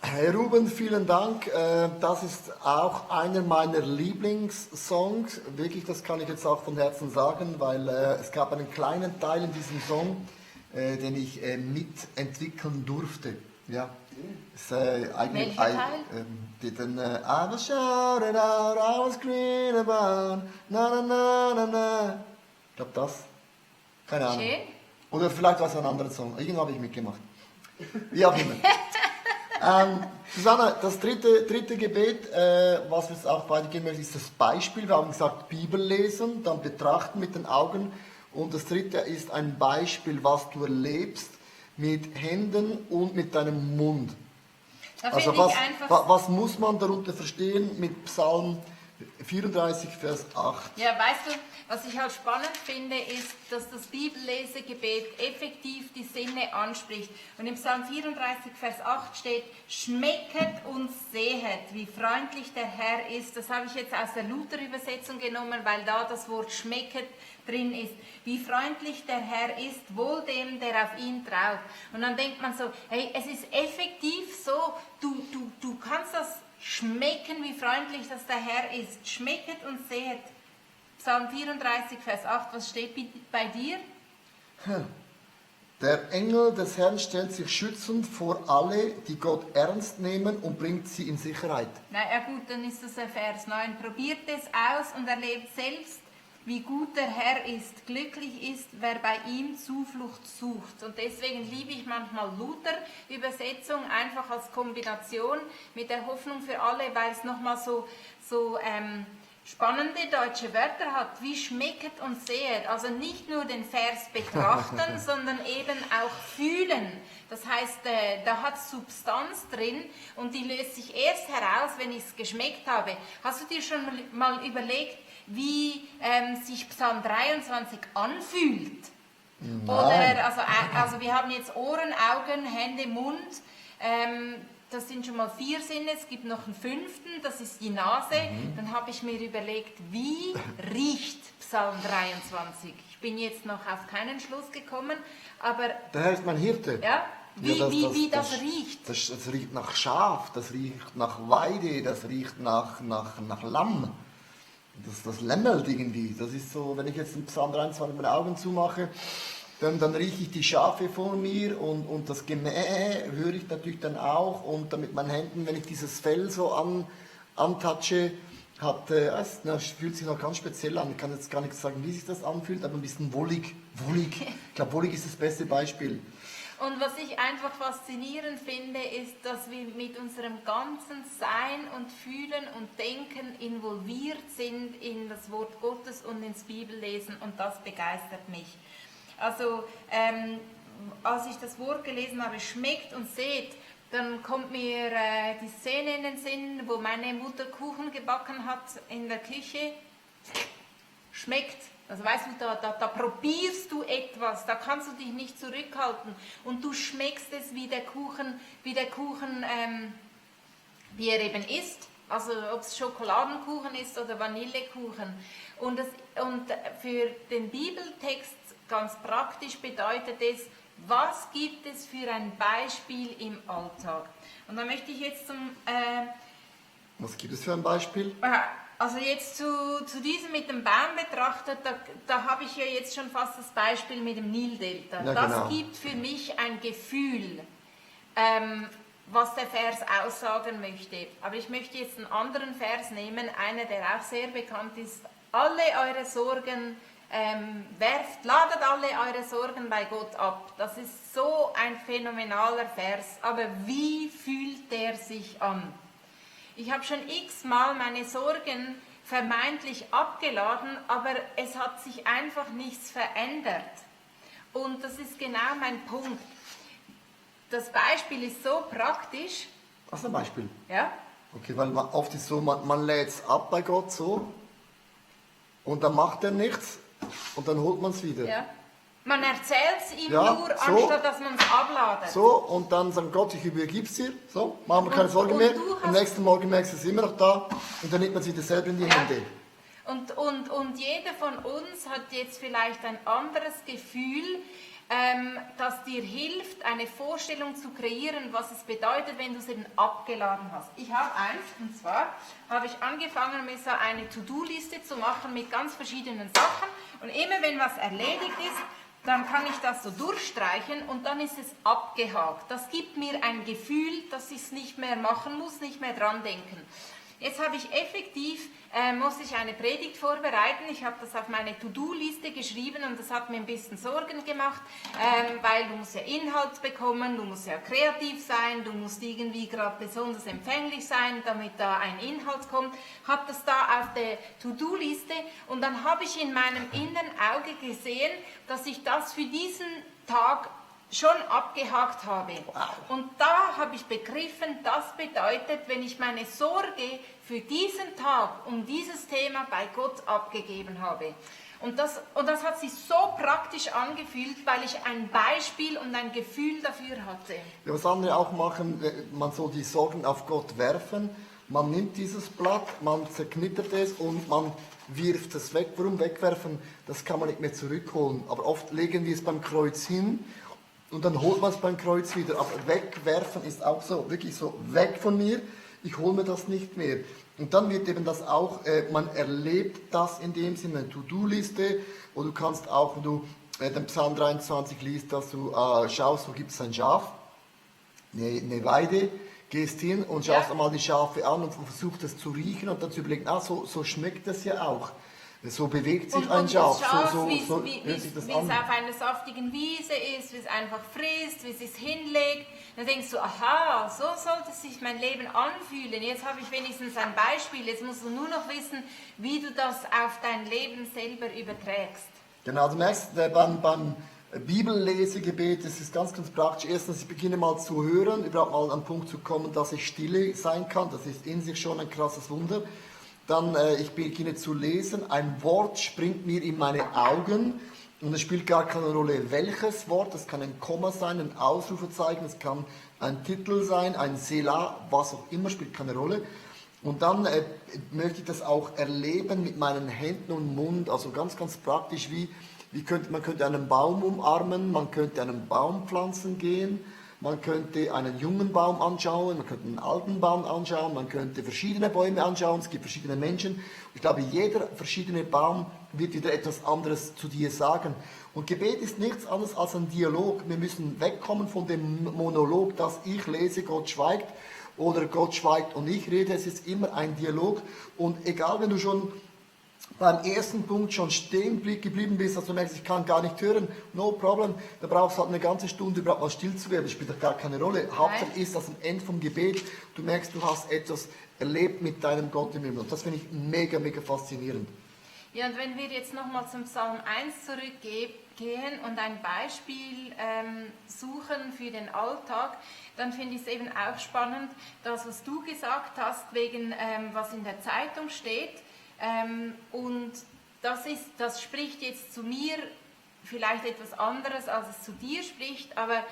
Herr Ruben, vielen Dank. Das ist auch einer meiner Lieblingssongs. Wirklich, das kann ich jetzt auch von Herzen sagen, weil es gab einen kleinen Teil in diesem Song, den ich mitentwickeln durfte. Ja. Welcher Teil? I was shouted out, I was green about, na na na na na. Ich glaube das. Keine Ahnung. Schön. Oder vielleicht war es ein anderer Song. Irgendwann habe ich mitgemacht. Wie auch immer. Susanna, das dritte Gebet, was wir jetzt auch weitergehen möchten, ist das Beispiel. Wir haben gesagt, Bibel lesen, dann betrachten mit den Augen. Und das dritte ist ein Beispiel, was du erlebst mit Händen und mit deinem Mund. Also was muss man darunter verstehen mit Psalm 34, Vers 8? Ja, weißt du, was ich halt spannend finde, ist, dass das Bibellesegebet effektiv die Sinne anspricht. Und im Psalm 34, Vers 8 steht, schmecket und sehet, wie freundlich der Herr ist. Das habe ich jetzt aus der Luther-Übersetzung genommen, weil da das Wort schmecket drin ist. Wie freundlich der Herr ist, wohl dem, der auf ihn traut. Und dann denkt man so, hey, es ist effektiv so, du kannst das schmecken, wie freundlich das der Herr ist. Schmecket und sehet. Psalm 34, Vers 8, was steht bei dir? Der Engel des Herrn stellt sich schützend vor alle, die Gott ernst nehmen und bringt sie in Sicherheit. Na ja gut, dann ist das der Vers 9. Probiert es aus und erlebt selbst, wie gut der Herr ist. Glücklich ist, wer bei ihm Zuflucht sucht. Und deswegen liebe ich manchmal Luther-Übersetzung, einfach als Kombination mit der Hoffnung für alle, weil es nochmal so spannende deutsche Wörter hat, wie schmecket und sehet. Also nicht nur den Vers betrachten, sondern eben auch fühlen. Das heißt, da hat Substanz drin und die löst sich erst heraus, wenn ich es geschmeckt habe. Hast du dir schon mal überlegt, wie sich Psalm 23 anfühlt? Nein. Oder, also wir haben jetzt Ohren, Augen, Hände, Mund. Das sind schon mal 4 Sinne, es gibt noch einen 5., das ist die Nase. Dann habe ich mir überlegt, wie riecht Psalm 23? Ich bin jetzt noch auf keinen Schluss gekommen, aber... Der Herr ist mein Hirte. Ja, wie das riecht. Das riecht nach Schaf, das riecht nach Weide, das riecht nach Lamm. Das lämmelt irgendwie. Das ist so, wenn ich jetzt im Psalm 23 meine Augen zumache, dann rieche ich die Schafe vor mir und das Gemäh höre ich natürlich dann auch. Und dann mit meinen Händen, wenn ich dieses Fell so antatsche, es fühlt sich noch ganz speziell an. Ich kann jetzt gar nicht sagen, wie sich das anfühlt, aber ein bisschen wollig. Ich glaube, wollig ist das beste Beispiel. Und was ich einfach faszinierend finde, ist, dass wir mit unserem ganzen Sein und Fühlen und Denken involviert sind in das Wort Gottes und ins Bibellesen und das begeistert mich. Also, als ich das Wort gelesen habe, schmeckt und seht, dann kommt mir die Szene in den Sinn, wo meine Mutter Kuchen gebacken hat in der Küche. Schmeckt. Also weißt du, da probierst du etwas, da kannst du dich nicht zurückhalten und du schmeckst es, wie der Kuchen, wie er eben ist. Also ob es Schokoladenkuchen ist oder Vanillekuchen. Und für den Bibeltext ganz praktisch bedeutet es, was gibt es für ein Beispiel im Alltag? Und da möchte ich jetzt Was gibt es für ein Beispiel? Also jetzt zu diesem mit dem Baum betrachtet, da habe ich ja jetzt schon fast das Beispiel mit dem Nildelta. Ja, das genau. gibt für mich ein Gefühl, was der Vers aussagen möchte. Aber ich möchte jetzt einen anderen Vers nehmen, einer, der auch sehr bekannt ist. Alle eure Sorgen ladet alle eure Sorgen bei Gott ab. Das ist so ein phänomenaler Vers. Aber wie fühlt der sich an? Ich habe schon x-mal meine Sorgen vermeintlich abgeladen, aber es hat sich einfach nichts verändert. Und das ist genau mein Punkt. Das Beispiel ist so praktisch. Was ist ein Beispiel? Ja? Okay, weil oft ist so, man lädt es ab bei Gott so und dann macht er nichts und dann holt man es wieder. Ja. Man erzählt es ihm Ja, nur, so. anstatt dass man es abladet. So, und dann sagt Gott, ich übergebe es dir. So, machen wir keine Sorgen und mehr. du Am nächsten Morgen merkst du es immer noch da und dann nimmt man sich das selber in die Hände. Und jeder von uns hat jetzt vielleicht ein anderes Gefühl, das dir hilft, eine Vorstellung zu kreieren, was es bedeutet, wenn du es eben abgeladen hast. Ich habe eins, und zwar habe ich angefangen, mir so eine To-Do-Liste zu machen mit ganz verschiedenen Sachen und immer wenn was erledigt ist, dann kann ich das so durchstreichen und dann ist es abgehakt. Das gibt mir ein Gefühl, dass ich es nicht mehr machen muss, nicht mehr dran denken. Jetzt habe ich effektiv, muss ich eine Predigt vorbereiten. Ich habe das auf meine To-Do-Liste geschrieben und das hat mir ein bisschen Sorgen gemacht, weil du musst ja Inhalt bekommen, du musst ja kreativ sein, du musst irgendwie gerade besonders empfänglich sein, damit da ein Inhalt kommt. Habe das da auf der To-Do-Liste und dann habe ich in meinem inneren Auge gesehen, dass ich das für diesen Tag schon abgehakt habe. Und da habe ich begriffen, das bedeutet, wenn ich meine Sorge für diesen Tag um dieses Thema bei Gott abgegeben habe. Und das hat sich so praktisch angefühlt, weil ich ein Beispiel und ein Gefühl dafür hatte. Ja, was andere auch machen, man soll die Sorgen auf Gott werfen. Man nimmt dieses Blatt, man zerknittert es und man wirft es weg. Warum wegwerfen? Das kann man nicht mehr zurückholen. Aber oft legen wir es beim Kreuz hin und dann holt man es beim Kreuz wieder. Aber wegwerfen ist auch so, wirklich so, weg von mir, ich hole mir das nicht mehr. Und dann wird eben das auch, man erlebt das in dem Sinne, eine To-Do-Liste, und du kannst auch, wenn du den Psalm 23 liest, dass du schaust, wo gibt es ein Schaf, eine Weide, gehst hin und schaust einmal die Schafe an und versuchst es zu riechen und dann zu überlegen, so schmeckt das ja auch. So bewegt sich ein Schaf, wie es das auf einer saftigen Wiese ist, wie es einfach frisst, wie es sich hinlegt. Dann denkst du, aha, so sollte sich mein Leben anfühlen. Jetzt habe ich wenigstens ein Beispiel, jetzt musst du nur noch wissen, wie du das auf dein Leben selber überträgst. Genau, du merkst, beim Bibellesegebet, das ist ganz, ganz praktisch. Erstens, ich beginne mal zu hören, überhaupt mal an den Punkt zu kommen, dass ich stille sein kann. Das ist in sich schon ein krasses Wunder. Dann, ich beginne zu lesen, ein Wort springt mir in meine Augen und es spielt gar keine Rolle, welches Wort, das kann ein Komma sein, ein Ausrufezeichen, es kann ein Titel sein, ein Selah, was auch immer, spielt keine Rolle. Und dann möchte ich das auch erleben mit meinen Händen und Mund, also ganz, ganz praktisch, man könnte einen Baum umarmen, man könnte einen Baum pflanzen gehen, man könnte einen jungen Baum anschauen, man könnte einen alten Baum anschauen, man könnte verschiedene Bäume anschauen, es gibt verschiedene Menschen. Ich glaube, jeder verschiedene Baum wird wieder etwas anderes zu dir sagen. Und Gebet ist nichts anderes als ein Dialog. Wir müssen wegkommen von dem Monolog, dass ich lese, Gott schweigt, oder Gott schweigt und ich rede. Es ist immer ein Dialog. Und egal, wenn du schon beim ersten Punkt schon stehen geblieben bist, dass du merkst, ich kann gar nicht hören, no problem, da brauchst du halt eine ganze Stunde, überhaupt mal still zu werden, das spielt doch gar keine Rolle. Hauptsache ist, dass am Ende vom Gebet du merkst, du hast etwas erlebt mit deinem Gott im Himmel. Und das finde ich mega, mega faszinierend. Ja, und wenn wir jetzt nochmal zum Psalm 1 zurückgehen und ein Beispiel suchen für den Alltag, dann finde ich es eben auch spannend, das, was du gesagt hast, wegen was in der Zeitung steht. Und das spricht jetzt zu mir vielleicht etwas anderes, als es zu dir spricht, aber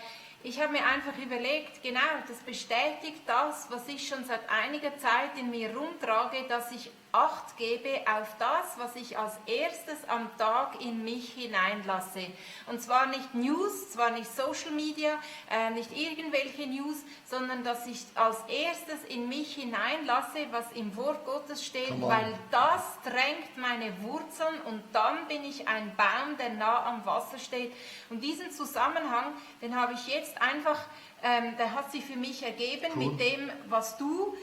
ich habe mir einfach überlegt, genau, das bestätigt das, was ich schon seit einiger Zeit in mir rumtrage, dass ich Acht gebe auf das, was ich als erstes am Tag in mich hineinlasse. Und zwar nicht News, zwar nicht Social Media, nicht irgendwelche News, sondern dass ich als erstes in mich hineinlasse, was im Wort Gottes steht, weil das drängt meine Wurzeln und dann bin ich ein Baum, der nah am Wasser steht. Und diesen Zusammenhang, den habe ich jetzt einfach, der hat sich für mich ergeben mit dem, was du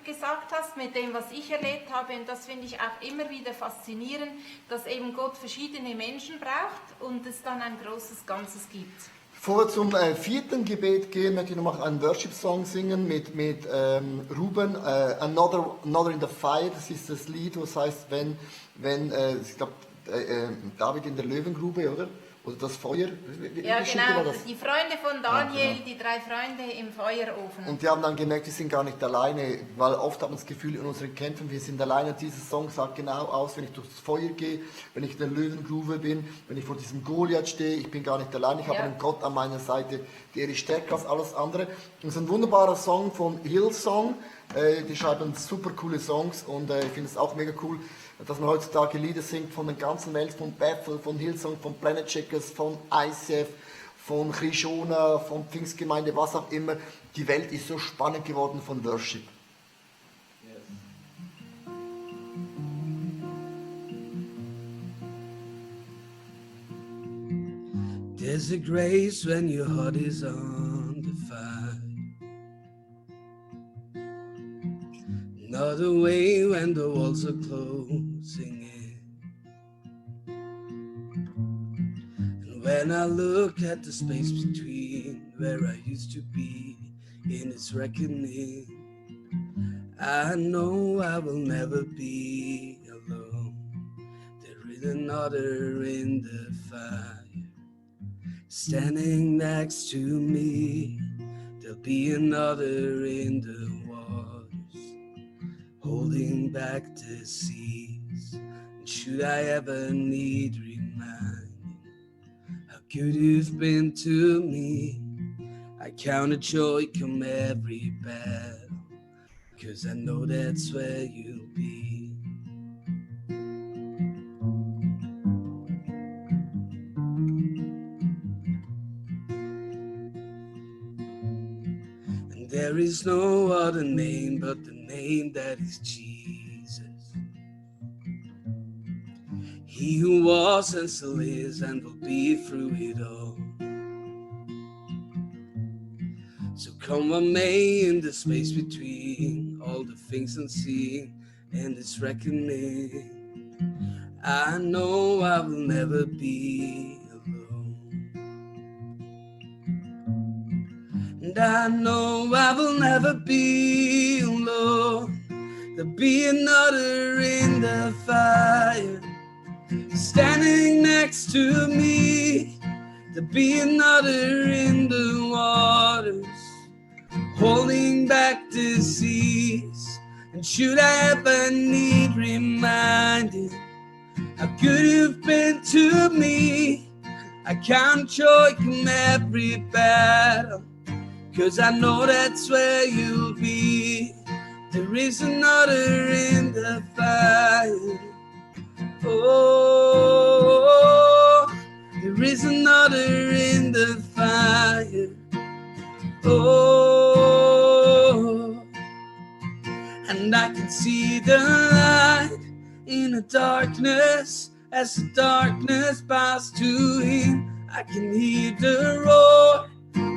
gesagt hast, mit dem, was ich erlebt habe, und das finde ich auch immer wieder faszinierend, dass eben Gott verschiedene Menschen braucht und es dann ein großes Ganzes gibt. Bevor wir zum vierten Gebet gehen, möchte ich noch mal einen Worship-Song singen mit Ruben. Another in the Fire, das ist das Lied, was heißt, ich glaube, David in der Löwengrube, oder? Oder das Feuer. Ja, genau, die Freunde von Daniel, die 3 Freunde im Feuerofen. Und die haben dann gemerkt, wir sind gar nicht alleine, weil oft hat man das Gefühl in unseren Kämpfen, wir sind alleine. Dieser Song sagt genau aus, wenn ich durchs Feuer gehe, wenn ich in der Löwengrube bin, wenn ich vor diesem Goliath stehe, ich bin gar nicht alleine, ich habe einen Gott an meiner Seite, der ist stärker als alles andere. Und es ist ein wunderbarer Song von Hillsong, die schreiben super coole Songs und ich finde es auch mega cool, dass man heutzutage Lieder singt von der ganzen Welt, von Bethel, von Hillsong, von Planet Checkers, von ICF, von Krishona, von Pfingstgemeinde, was auch immer. Die Welt ist so spannend geworden von Worship. There's a grace when your heart is on the fire. Another way when the walls are closing in. And when I look at the space between where I used to be in its reckoning, I know I will never be alone. There is another in the fire, standing next to me. There'll be another in the waters, holding back the seas. And should I ever need reminding how good you've been to me, I count it joy come every battle, 'cause I know that's where you'll be. And there is no other name but the name that is Jesus. He who was and still is and will be through it all. So come what may in the space between all the things unseen and this reckoning, I know I will never be alone. And I know I will never be alone. There'll be another in the fire, standing next to me. There'll be another in the waters, holding back the seas. And should I ever need reminding how good you've been to me, I count joy come every battle, 'cause I know that's where you'll be. There is another in the fire. Oh, there is another in the fire. Oh, and I can see the light in the darkness. As the darkness bows to him, I can hear the roar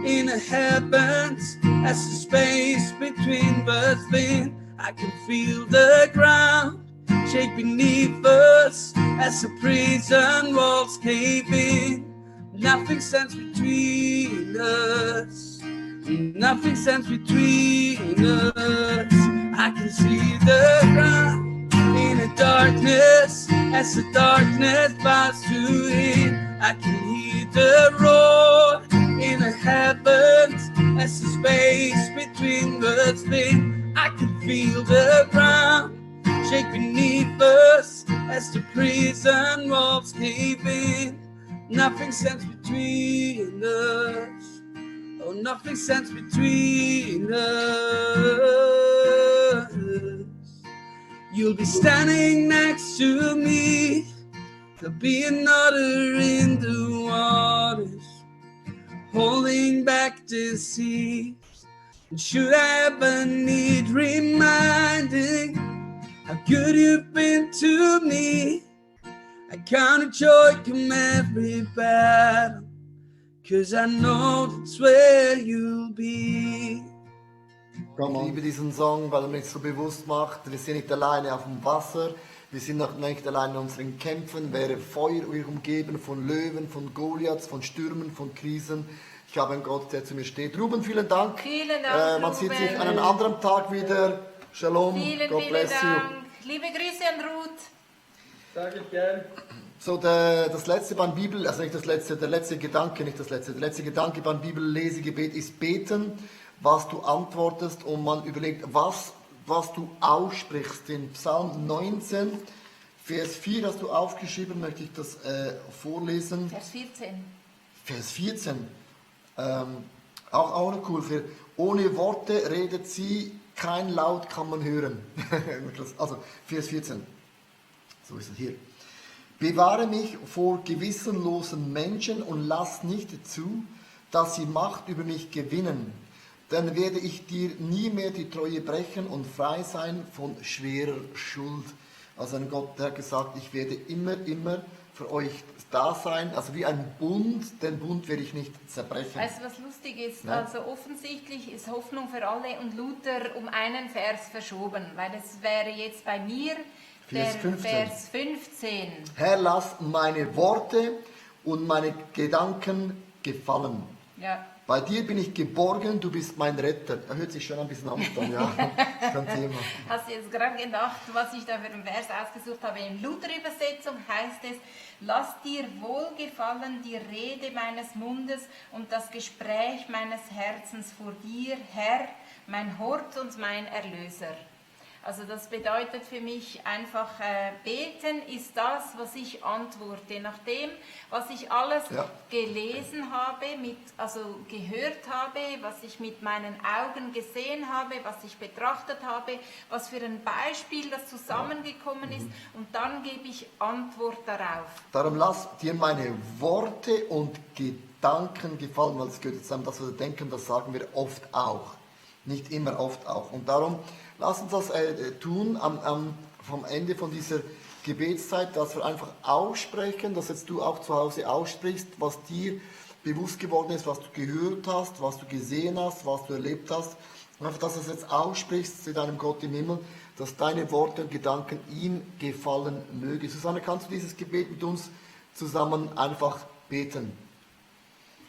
in the heavens. As the space between was thin, I can feel the ground shake beneath us as the prison walls cave in. Nothing stands between us. Nothing stands between us. I can see the ground in the darkness as the darkness bows to it. I can hear the roar in the heavens as the space between was thin. I can feel the ground shake beneath us as the prison walls cave in. Nothing stands between us. Oh, nothing stands between us. You'll be standing next to me. There'll be another in the waters, holding back the seas. And should I ever need reminding how good you've been to me, I count it joy come every battle, 'cause I know that's where you'll be. Ich liebe diesen Song, weil er mich so bewusst macht, wir sind nicht alleine auf dem Wasser, wir sind noch nicht alleine in unseren Kämpfen, wäre Feuer umgeben von Löwen, von Goliaths, von Stürmen, von Krisen. Ich habe einen Gott, der zu mir steht. Ruben, vielen Dank. Vielen Dank, Man sieht sich Ruben. an einem anderen Tag wieder. Shalom. Vielen, God vielen bless you. Dank. Liebe Grüße an Ruth. Sag ich gern. So, das letzte beim Bibel, also nicht das letzte, der letzte Gedanke beim Bibellesegebet ist beten, was du antwortest und man überlegt, was du aussprichst. In Psalm 19, Vers 4 hast du aufgeschrieben, möchte ich das vorlesen. Vers 14. Vers 14, auch noch cool, ohne Worte redet sie, kein Laut kann man hören. Also, Vers 14, so ist es hier. Bewahre mich vor gewissenlosen Menschen und lass nicht zu, dass sie Macht über mich gewinnen. Dann werde ich dir nie mehr die Treue brechen und frei sein von schwerer Schuld. Also ein Gott, der hat gesagt, ich werde immer für euch da sein, also wie ein Bund, den Bund werde ich nicht zerbrechen. Weißt du, was lustig ist? Ja. Also offensichtlich ist Hoffnung für alle und Luther um einen Vers verschoben, weil es wäre jetzt bei mir der Vers 15. Vers 15. Herr, lass meine Worte und meine Gedanken gefallen. Ja. Bei dir bin ich geborgen, du bist mein Retter. Er hört sich schon ein bisschen an, dann, ja. Das ist kein Thema. Hast du jetzt gerade gedacht, was ich da für einen Vers ausgesucht habe? In Luther-Übersetzung heißt es, lass dir wohlgefallen die Rede meines Mundes und das Gespräch meines Herzens vor dir, Herr, mein Hort und mein Erlöser. Also das bedeutet für mich einfach, beten ist das, was ich antworte. Nachdem, was ich alles gelesen habe, also gehört habe, was ich mit meinen Augen gesehen habe, was ich betrachtet habe, was für ein Beispiel das zusammengekommen ist, und dann gebe ich Antwort darauf. Darum lass dir meine Worte und Gedanken gefallen, weil es gehört zusammen, das, was wir denken, das sagen wir oft auch. Nicht immer, oft auch. Und darum, lass uns das tun vom Ende von dieser Gebetszeit, dass wir einfach aussprechen, dass jetzt du auch zu Hause aussprichst, was dir bewusst geworden ist, was du gehört hast, was du gesehen hast, was du erlebt hast. Und einfach, dass du es jetzt aussprichst zu deinem Gott im Himmel, dass deine Worte und Gedanken ihm gefallen mögen. Susanne, kannst du dieses Gebet mit uns zusammen einfach beten?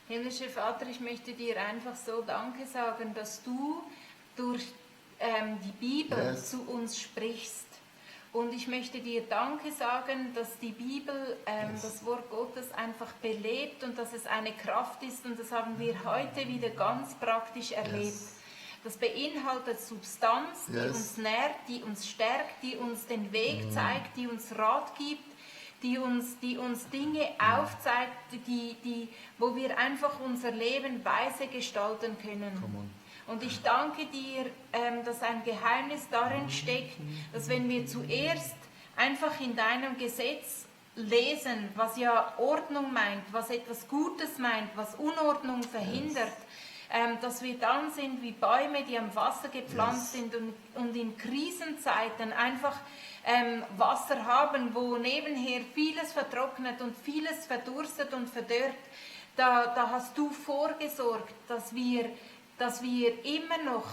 Himmlischer Vater, ich möchte dir einfach so Danke sagen, dass du durch die Bibel zu uns sprichst. Und ich möchte dir Danke sagen, dass die Bibel, das Wort Gottes einfach belebt und dass es eine Kraft ist. Und das haben wir heute wieder ganz praktisch erlebt. Das beinhaltet Substanz, die uns nährt, die uns stärkt, die uns den Weg zeigt, die uns Rat gibt, die uns Dinge aufzeigt, wo wir einfach unser Leben weise gestalten können. Und ich danke dir, dass ein Geheimnis darin steckt, dass wenn wir zuerst einfach in deinem Gesetz lesen, was ja Ordnung meint, was etwas Gutes meint, was Unordnung verhindert, dass wir dann sind wie Bäume, die am Wasser gepflanzt sind und in Krisenzeiten einfach Wasser haben, wo nebenher vieles vertrocknet und vieles verdurstet und verdörrt. Da hast du vorgesorgt, dass wir immer noch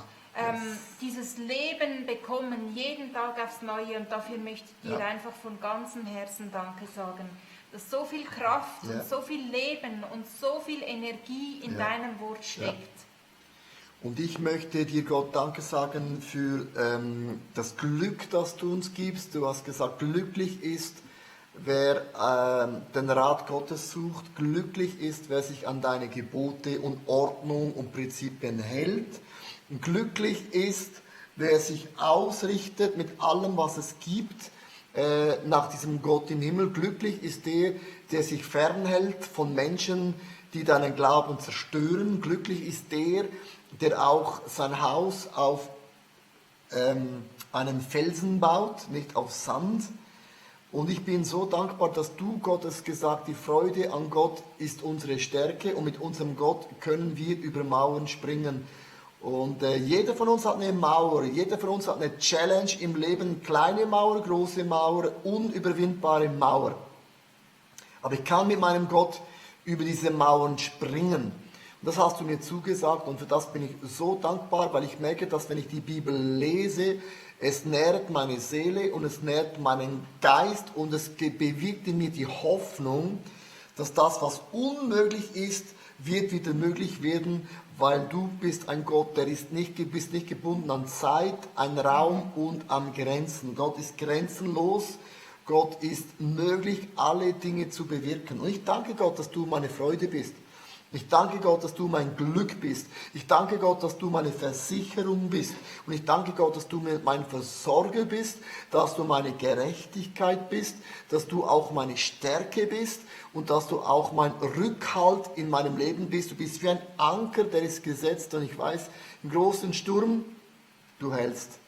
dieses Leben bekommen, jeden Tag aufs Neue. Und dafür möchte ich dir einfach von ganzem Herzen Danke sagen, dass so viel Kraft und so viel Leben und so viel Energie in deinem Wort steckt. Und ich möchte dir, Gott, Danke sagen für das Glück, das du uns gibst. Du hast gesagt, glücklich ist, wer den Rat Gottes sucht. Glücklich ist, wer sich an deine Gebote und Ordnung und Prinzipien hält. Und glücklich ist, wer sich ausrichtet mit allem, was es gibt, nach diesem Gott im Himmel. Glücklich ist der sich fernhält von Menschen, die deinen Glauben zerstören. Glücklich ist der auch sein Haus auf einen Felsen baut, nicht auf Sand. Und ich bin so dankbar, dass du, Gott, hast gesagt, die Freude an Gott ist unsere Stärke und mit unserem Gott können wir über Mauern springen. Und jeder von uns hat eine Mauer, jeder von uns hat eine Challenge im Leben, kleine Mauer, große Mauer, unüberwindbare Mauer. Aber ich kann mit meinem Gott über diese Mauern springen. Und das hast du mir zugesagt und für das bin ich so dankbar, weil ich merke, dass wenn ich die Bibel lese, es nährt meine Seele und es nährt meinen Geist und es bewirkt in mir die Hoffnung, dass das, was unmöglich ist, wird wieder möglich werden, weil du bist ein Gott, bist nicht gebunden an Zeit, an Raum und an Grenzen. Gott ist grenzenlos. Gott ist möglich, alle Dinge zu bewirken. Und ich danke Gott, dass du meine Freude bist. Ich danke Gott, dass du mein Glück bist. Ich danke Gott, dass du meine Versicherung bist. Und ich danke Gott, dass du mein Versorger bist, dass du meine Gerechtigkeit bist, dass du auch meine Stärke bist und dass du auch mein Rückhalt in meinem Leben bist. Du bist wie ein Anker, der ist gesetzt. Und ich weiß, im großen Sturm, du hältst.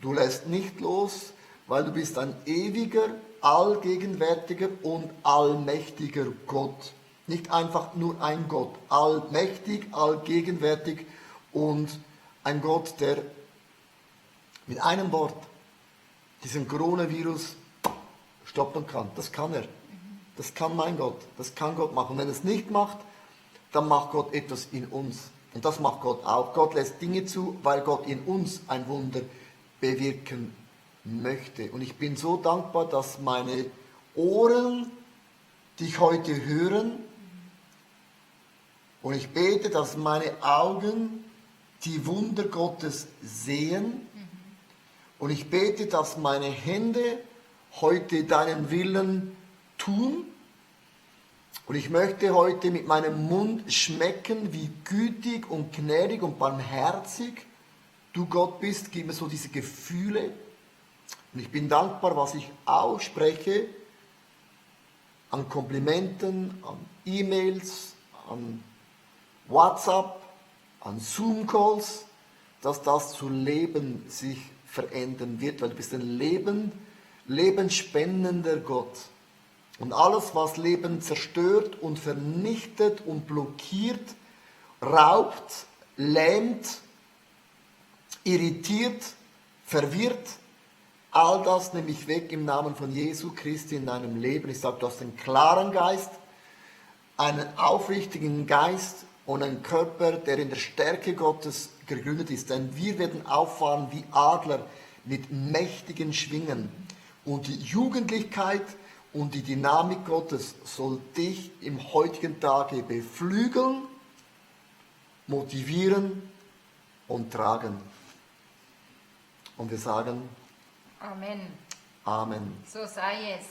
Du lässt nicht los, weil du bist ein ewiger, allgegenwärtiger und allmächtiger Gott. Nicht einfach nur ein Gott, allmächtig, allgegenwärtig und ein Gott, der mit einem Wort diesen Coronavirus stoppen kann. Das kann er. Das kann mein Gott. Das kann Gott machen. Und wenn er es nicht macht, dann macht Gott etwas in uns. Und das macht Gott auch. Gott lässt Dinge zu, weil Gott in uns ein Wunder bewirken möchte. Und ich bin so dankbar, dass meine Ohren dich heute hören. Und ich bete, dass meine Augen die Wunder Gottes sehen. Und ich bete, dass meine Hände heute deinen Willen tun. Und ich möchte heute mit meinem Mund schmecken, wie gütig und gnädig und barmherzig du Gott bist. Gib mir so diese Gefühle. Und ich bin dankbar, was ich ausspreche an Komplimenten, an E-Mails, an WhatsApp, an Zoom-Calls, dass das zu Leben sich verändern wird, weil du bist ein lebensspendender Gott. Und alles, was Leben zerstört und vernichtet und blockiert, raubt, lähmt, irritiert, verwirrt, all das nehme ich weg im Namen von Jesu Christi in deinem Leben. Ich sage, du hast einen klaren Geist, einen aufrichtigen Geist und einen Körper, der in der Stärke Gottes gegründet ist. Denn wir werden auffahren wie Adler mit mächtigen Schwingen. Und die Jugendlichkeit und die Dynamik Gottes soll dich im heutigen Tage beflügeln, motivieren und tragen. Und wir sagen Amen. Amen. So sei es.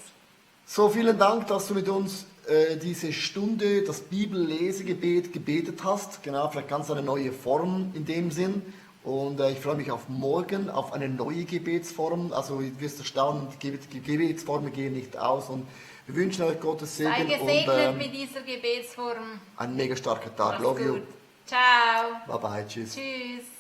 So, vielen Dank, dass du mit uns diese Stunde, das Bibellesegebet gebetet hast. Genau, vielleicht ganz eine neue Form in dem Sinn. Und ich freue mich auf morgen, auf eine neue Gebetsform. Also du wirst erstaunen, die Gebetsformen gehen nicht aus. Und wir wünschen euch Gottes Segen. Sei gesegnet und mit dieser Gebetsform. einen mega starken Tag. Mach's Love you. gut. Ciao. Bye bye. Tschüss. Tschüss.